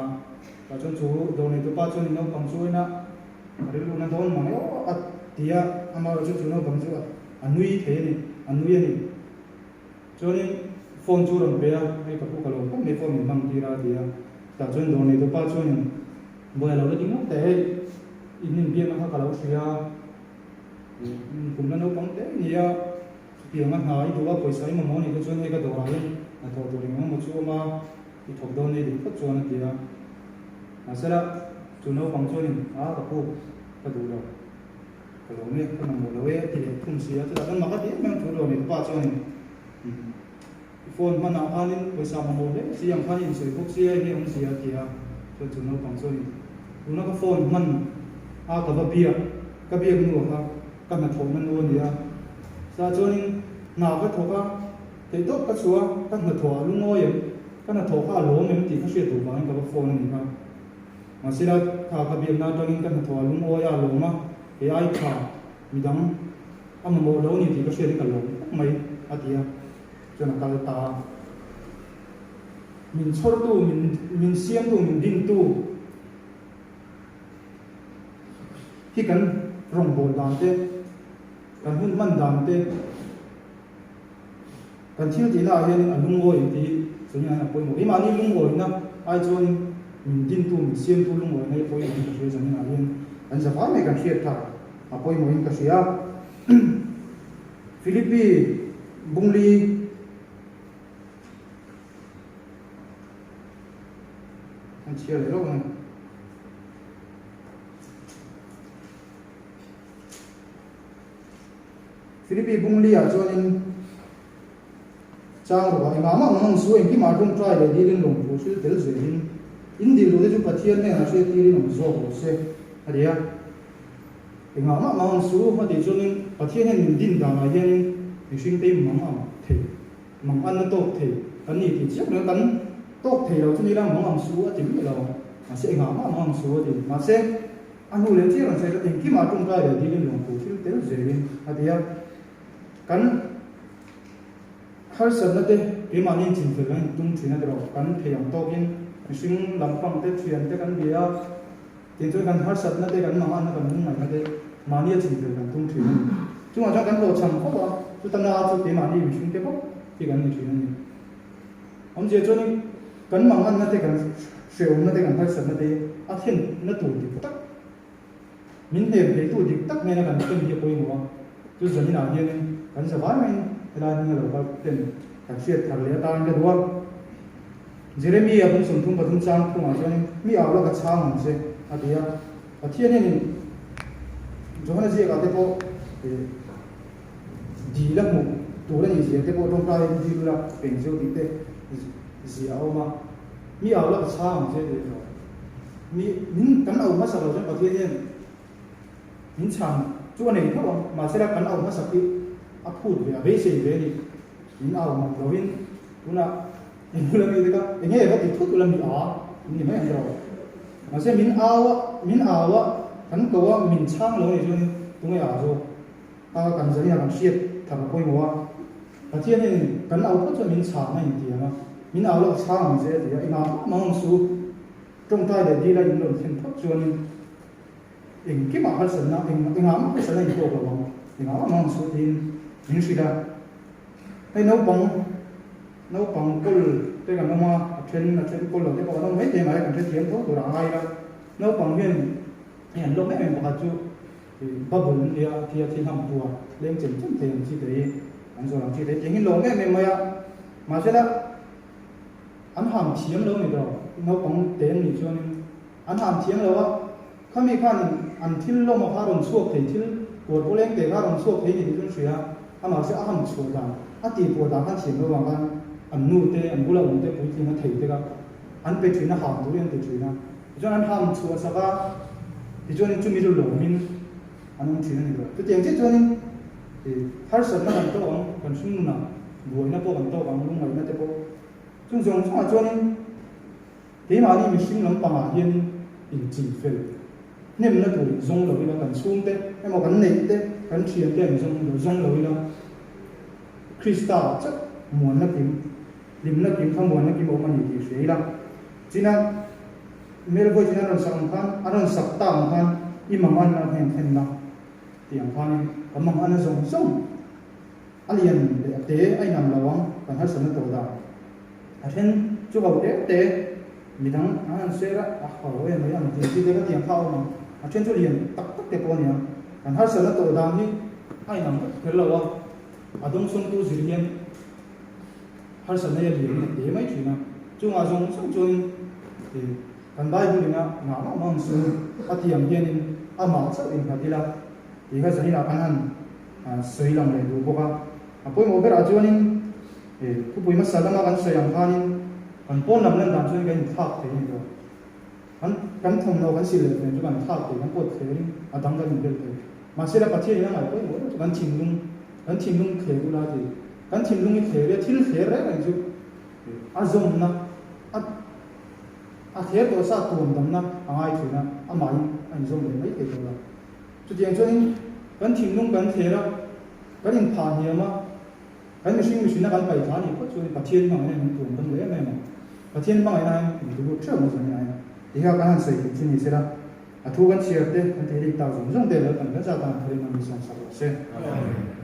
tah chuan chu dawr neitupa chuan naupang chu ina. A rilru na dawn mang aw a ti a, amaherawh chu chu naupang chu a nui thei a ni, a nui a ni. Chuanin phone chu rawn pe a, hei ka pu ka lo khawp mai phone min hmang tir a a ti a, chutah chuan dawr neitu pa chuanin buai a lo la ding ngawt teh hei in inbiakna kha ka lo hria a, kumna naupang te a ni a, chutianga hna i duh a pawisa i mamawh a nih te chuan hei ka dawrah hian hnathawh tur eng emaw chu awm a, i thawk dawn ni duh phawt chuan a ti a. Mahsela, chu naupang chuanin, A, ka pu, ka duh lo. Ka lawm e, ka mamawh lo e, a ti leh thung si a. Chutah chuan mak a ti em em thu lo ni, ka pa chuanin, Umm, i phone hmanah khanin pawisa mamawh hle si ang khan i insawi bawk sia, enge awmzia? a ti a. Chuan chu naupang chuanin, Tuna ka phone hman a ka va biak, ka biak nu kha ka hnathawhna nu a ni a. Chutah chuanin hna ka thawk a, theihtawp ka chhuah a, ka hnathawh ah lungawi em? Ka hnathawh kha a lawm em tih ka hriat duh vangin ka va phone a ni kha. Mahsela, kha ka biakna atangin ka hnathawh a lungawi a, a lawm a, kei ai tha midang a mamawh lo a ni tih ka hriatin ka lawm khawp mai, a ti a, chuan a kal ta a. Min chhawrtu, min min siamtu, min dintu hi kan rawngbâwl dan te, kan hun hman dan te, Kan thil tihna ah hianin a lungawi ang tih hi chuan hian a pawimawh. Keimahni lungawina ai chuanin min dintu, min siamtu lungawina hi pawimawhin ka hria zanin ah hian kan zavai mai kan hriat tha a pawimawhin ka hria. Philippi Bungli an chhiar leh lawk ang. Philippi Bungli-ah chuanin chang rawh a, engah mah mang su, engkimah tawngtai leh dilin lawmthu hril tel zelin in dil duhte chu Pathian hnenah hriattirin awm zawk rawh se, a ti a. Engah mah mang su, a tih chuanin Pathian hian min din danah hianin mihringte hi mang ang thei, mang anna tawk thei kan ni tih chiah mai a, kan tawk thei lo chu ni la mang ang su a ti miah lo ang, mahse engah mah mang su a ti, mahse, A hnu leh chiah rawn sawi chuan engkimah tawngtai leh dilin lawmthu thil tel zelin a ti a. Kan harsatna te keimahni inchinfel kan intum thin a ti rawh. Kan thei ang tawkin mihring lampang te, thian te kan bia a, tin chuan kan harsatna te, kan manganna, kan lungngaihna te mahnia chinfel kan tum thin a ni. Chungah chuan kan hlawhchham khawp a, chuta na chu keimahni mihring te bawk hi kan ni thin a ni. Awmzia chuanin kan manganna te, kan hreawmna te, kan harsatna te a thlenna tur dik tak, min hnem theitu dik tak nena kan thlen hi a pawimawh a. Chu zaninah hianin kan zavai maiin helai hming a lo kal ten kan hriat thar leh atan ka duh a. Jeremia bung 33 chang phungah chuanin mi au la ka chhang ang che a ti a. Pathian hianin Johana ziakah te pawh Dil a hmuh tur a nih zia te pawh tawngtai in dil ula peng zeuh tih te zia a awm a, mi au la ka chhang ang che tih erawh mi min kan au hmasak lo chuan Pathian hian min chhan chu a nei tho ang, mahsela kan au hmasak hi a phut ve a beisei ve a ni, min au ngam lo in tunah eng bula mi te kha eng nge va ti thut ula mi a in ni mai ang erawh, mahse min au a min au a kan ko a min chhang lo a nih chuan tunge au zawk. A kan zanin a kan hriat thar a pawimawh a, Pathian hian kan au phawt chuan min chhang a intiang a, min au lawk a chhang ang che a ti a, engah mah mang ang su, tawngtai leh dila in rawn thlen phawt chuanin engkimah harsatna, engah mah harsatna in tawk lo ang, engah mah mang ang su tiin min hrilh a. Hei naupang, naupang kawl te kan awm a, a then a then kawl lo te pawh kan awm mai thei mai a, kan hrethiam tho tur a ngai ila, naupang hian hei an lawm em em pakhat chu, Bubble an nia a tia thil ham tua leng chem chem thei ang chi te hi an zawr ang chi te hi tiang hi lawm em em mai a, mahsela an ham thiam lo ni tawh naupang te an nih chuanin an ham thiam lo a, khami khanin an thil lawm a kha rawn chhuak thei thil kual pawh leng te kha rawn chhuak thei ni tih chu an hria a, amahse a ham chhuah dan a tih puah dan khan thiam lo vang khan an nu te an bula awm te puitling a thei te kha an pe thin a ham turin an ti thin a. Tichuan an ham chhuah sak a, tichuanin chumi chu lawmin an awm thin a ni lo. Chutiang chiah chuanin harsatna kan tawk ang, kan hringnunah buaina pawh kan tawk ang, lungngaihna te pawh. Chung zawng zawngah chuanin keimahni mihring lampangah hianin inchingfel hnemna tur inzawng lo ila, kan chhungte emaw kan neih te, kan thiante an zawng lo ila, Krista chauh muanna kim, hlimna kim, thlamuanna kim a awm a ni tih hria ila. China Mel vawi chin a rawn sak ang khan, a rawn sak ta ang khan i mang anna hnen thlen la tih ang khanin ka mang anna zawng zawng a lian leh a te a inang lo ang kan harsatna tawh dan a then chu ho te te midang an han share a, a ho em mai ang tih chi te kha tiang kha a awm ang, a then chu lian tak tak te pawh a ni ang, kan harsatna tawh dan hi a inang vek kher lo a, a dawngsawngtu zir hian. Harsatna hi a lian in a te mai thin a, chungah zawng zawng chuanin kan Bible ina ngah mah mah ang chu a ti ang hianin amah chauh innghat ila tih kha zaninah kan han sawi lang leh duh bawk a. A pawimawh berah chuanin thupui hmasa lama kan sawi ang khanin kan pawn lam lan dan chuan kan inthlak thei a ni lo. Kan kan thawmhnaw kan sil leh nen chu kan thlak thei, kan pawt thlerin a dang kan inbel thei. Mahse la Pathian in a ngaih pawimawh deuh chu kan thinlung, kan thinlung thler ula ti. Kan thinlung hi thler i a thil thler reng reng chu a zawmna A a thler tawh sa tuam damna a ngai thin a, amahin a inzawm leh mai thei tawh lo. Chutiang chuanin kan thinlung kan thler a, kan inphah hniam a, kan mihring mihrinna kan paih thla a nih phawt chuan Pathian hmangaihna in min tuam dam leh em em ang. Pathian hmangaihna hian min ti lut theuh ang zanin ah hian. Tihian kan han sawi theih chu ni sela, a thu kan chhiar te, kan tih rik tak zawng zawng te Lalpan kan zat ah tharin a min sawmsak rawh se. Amen.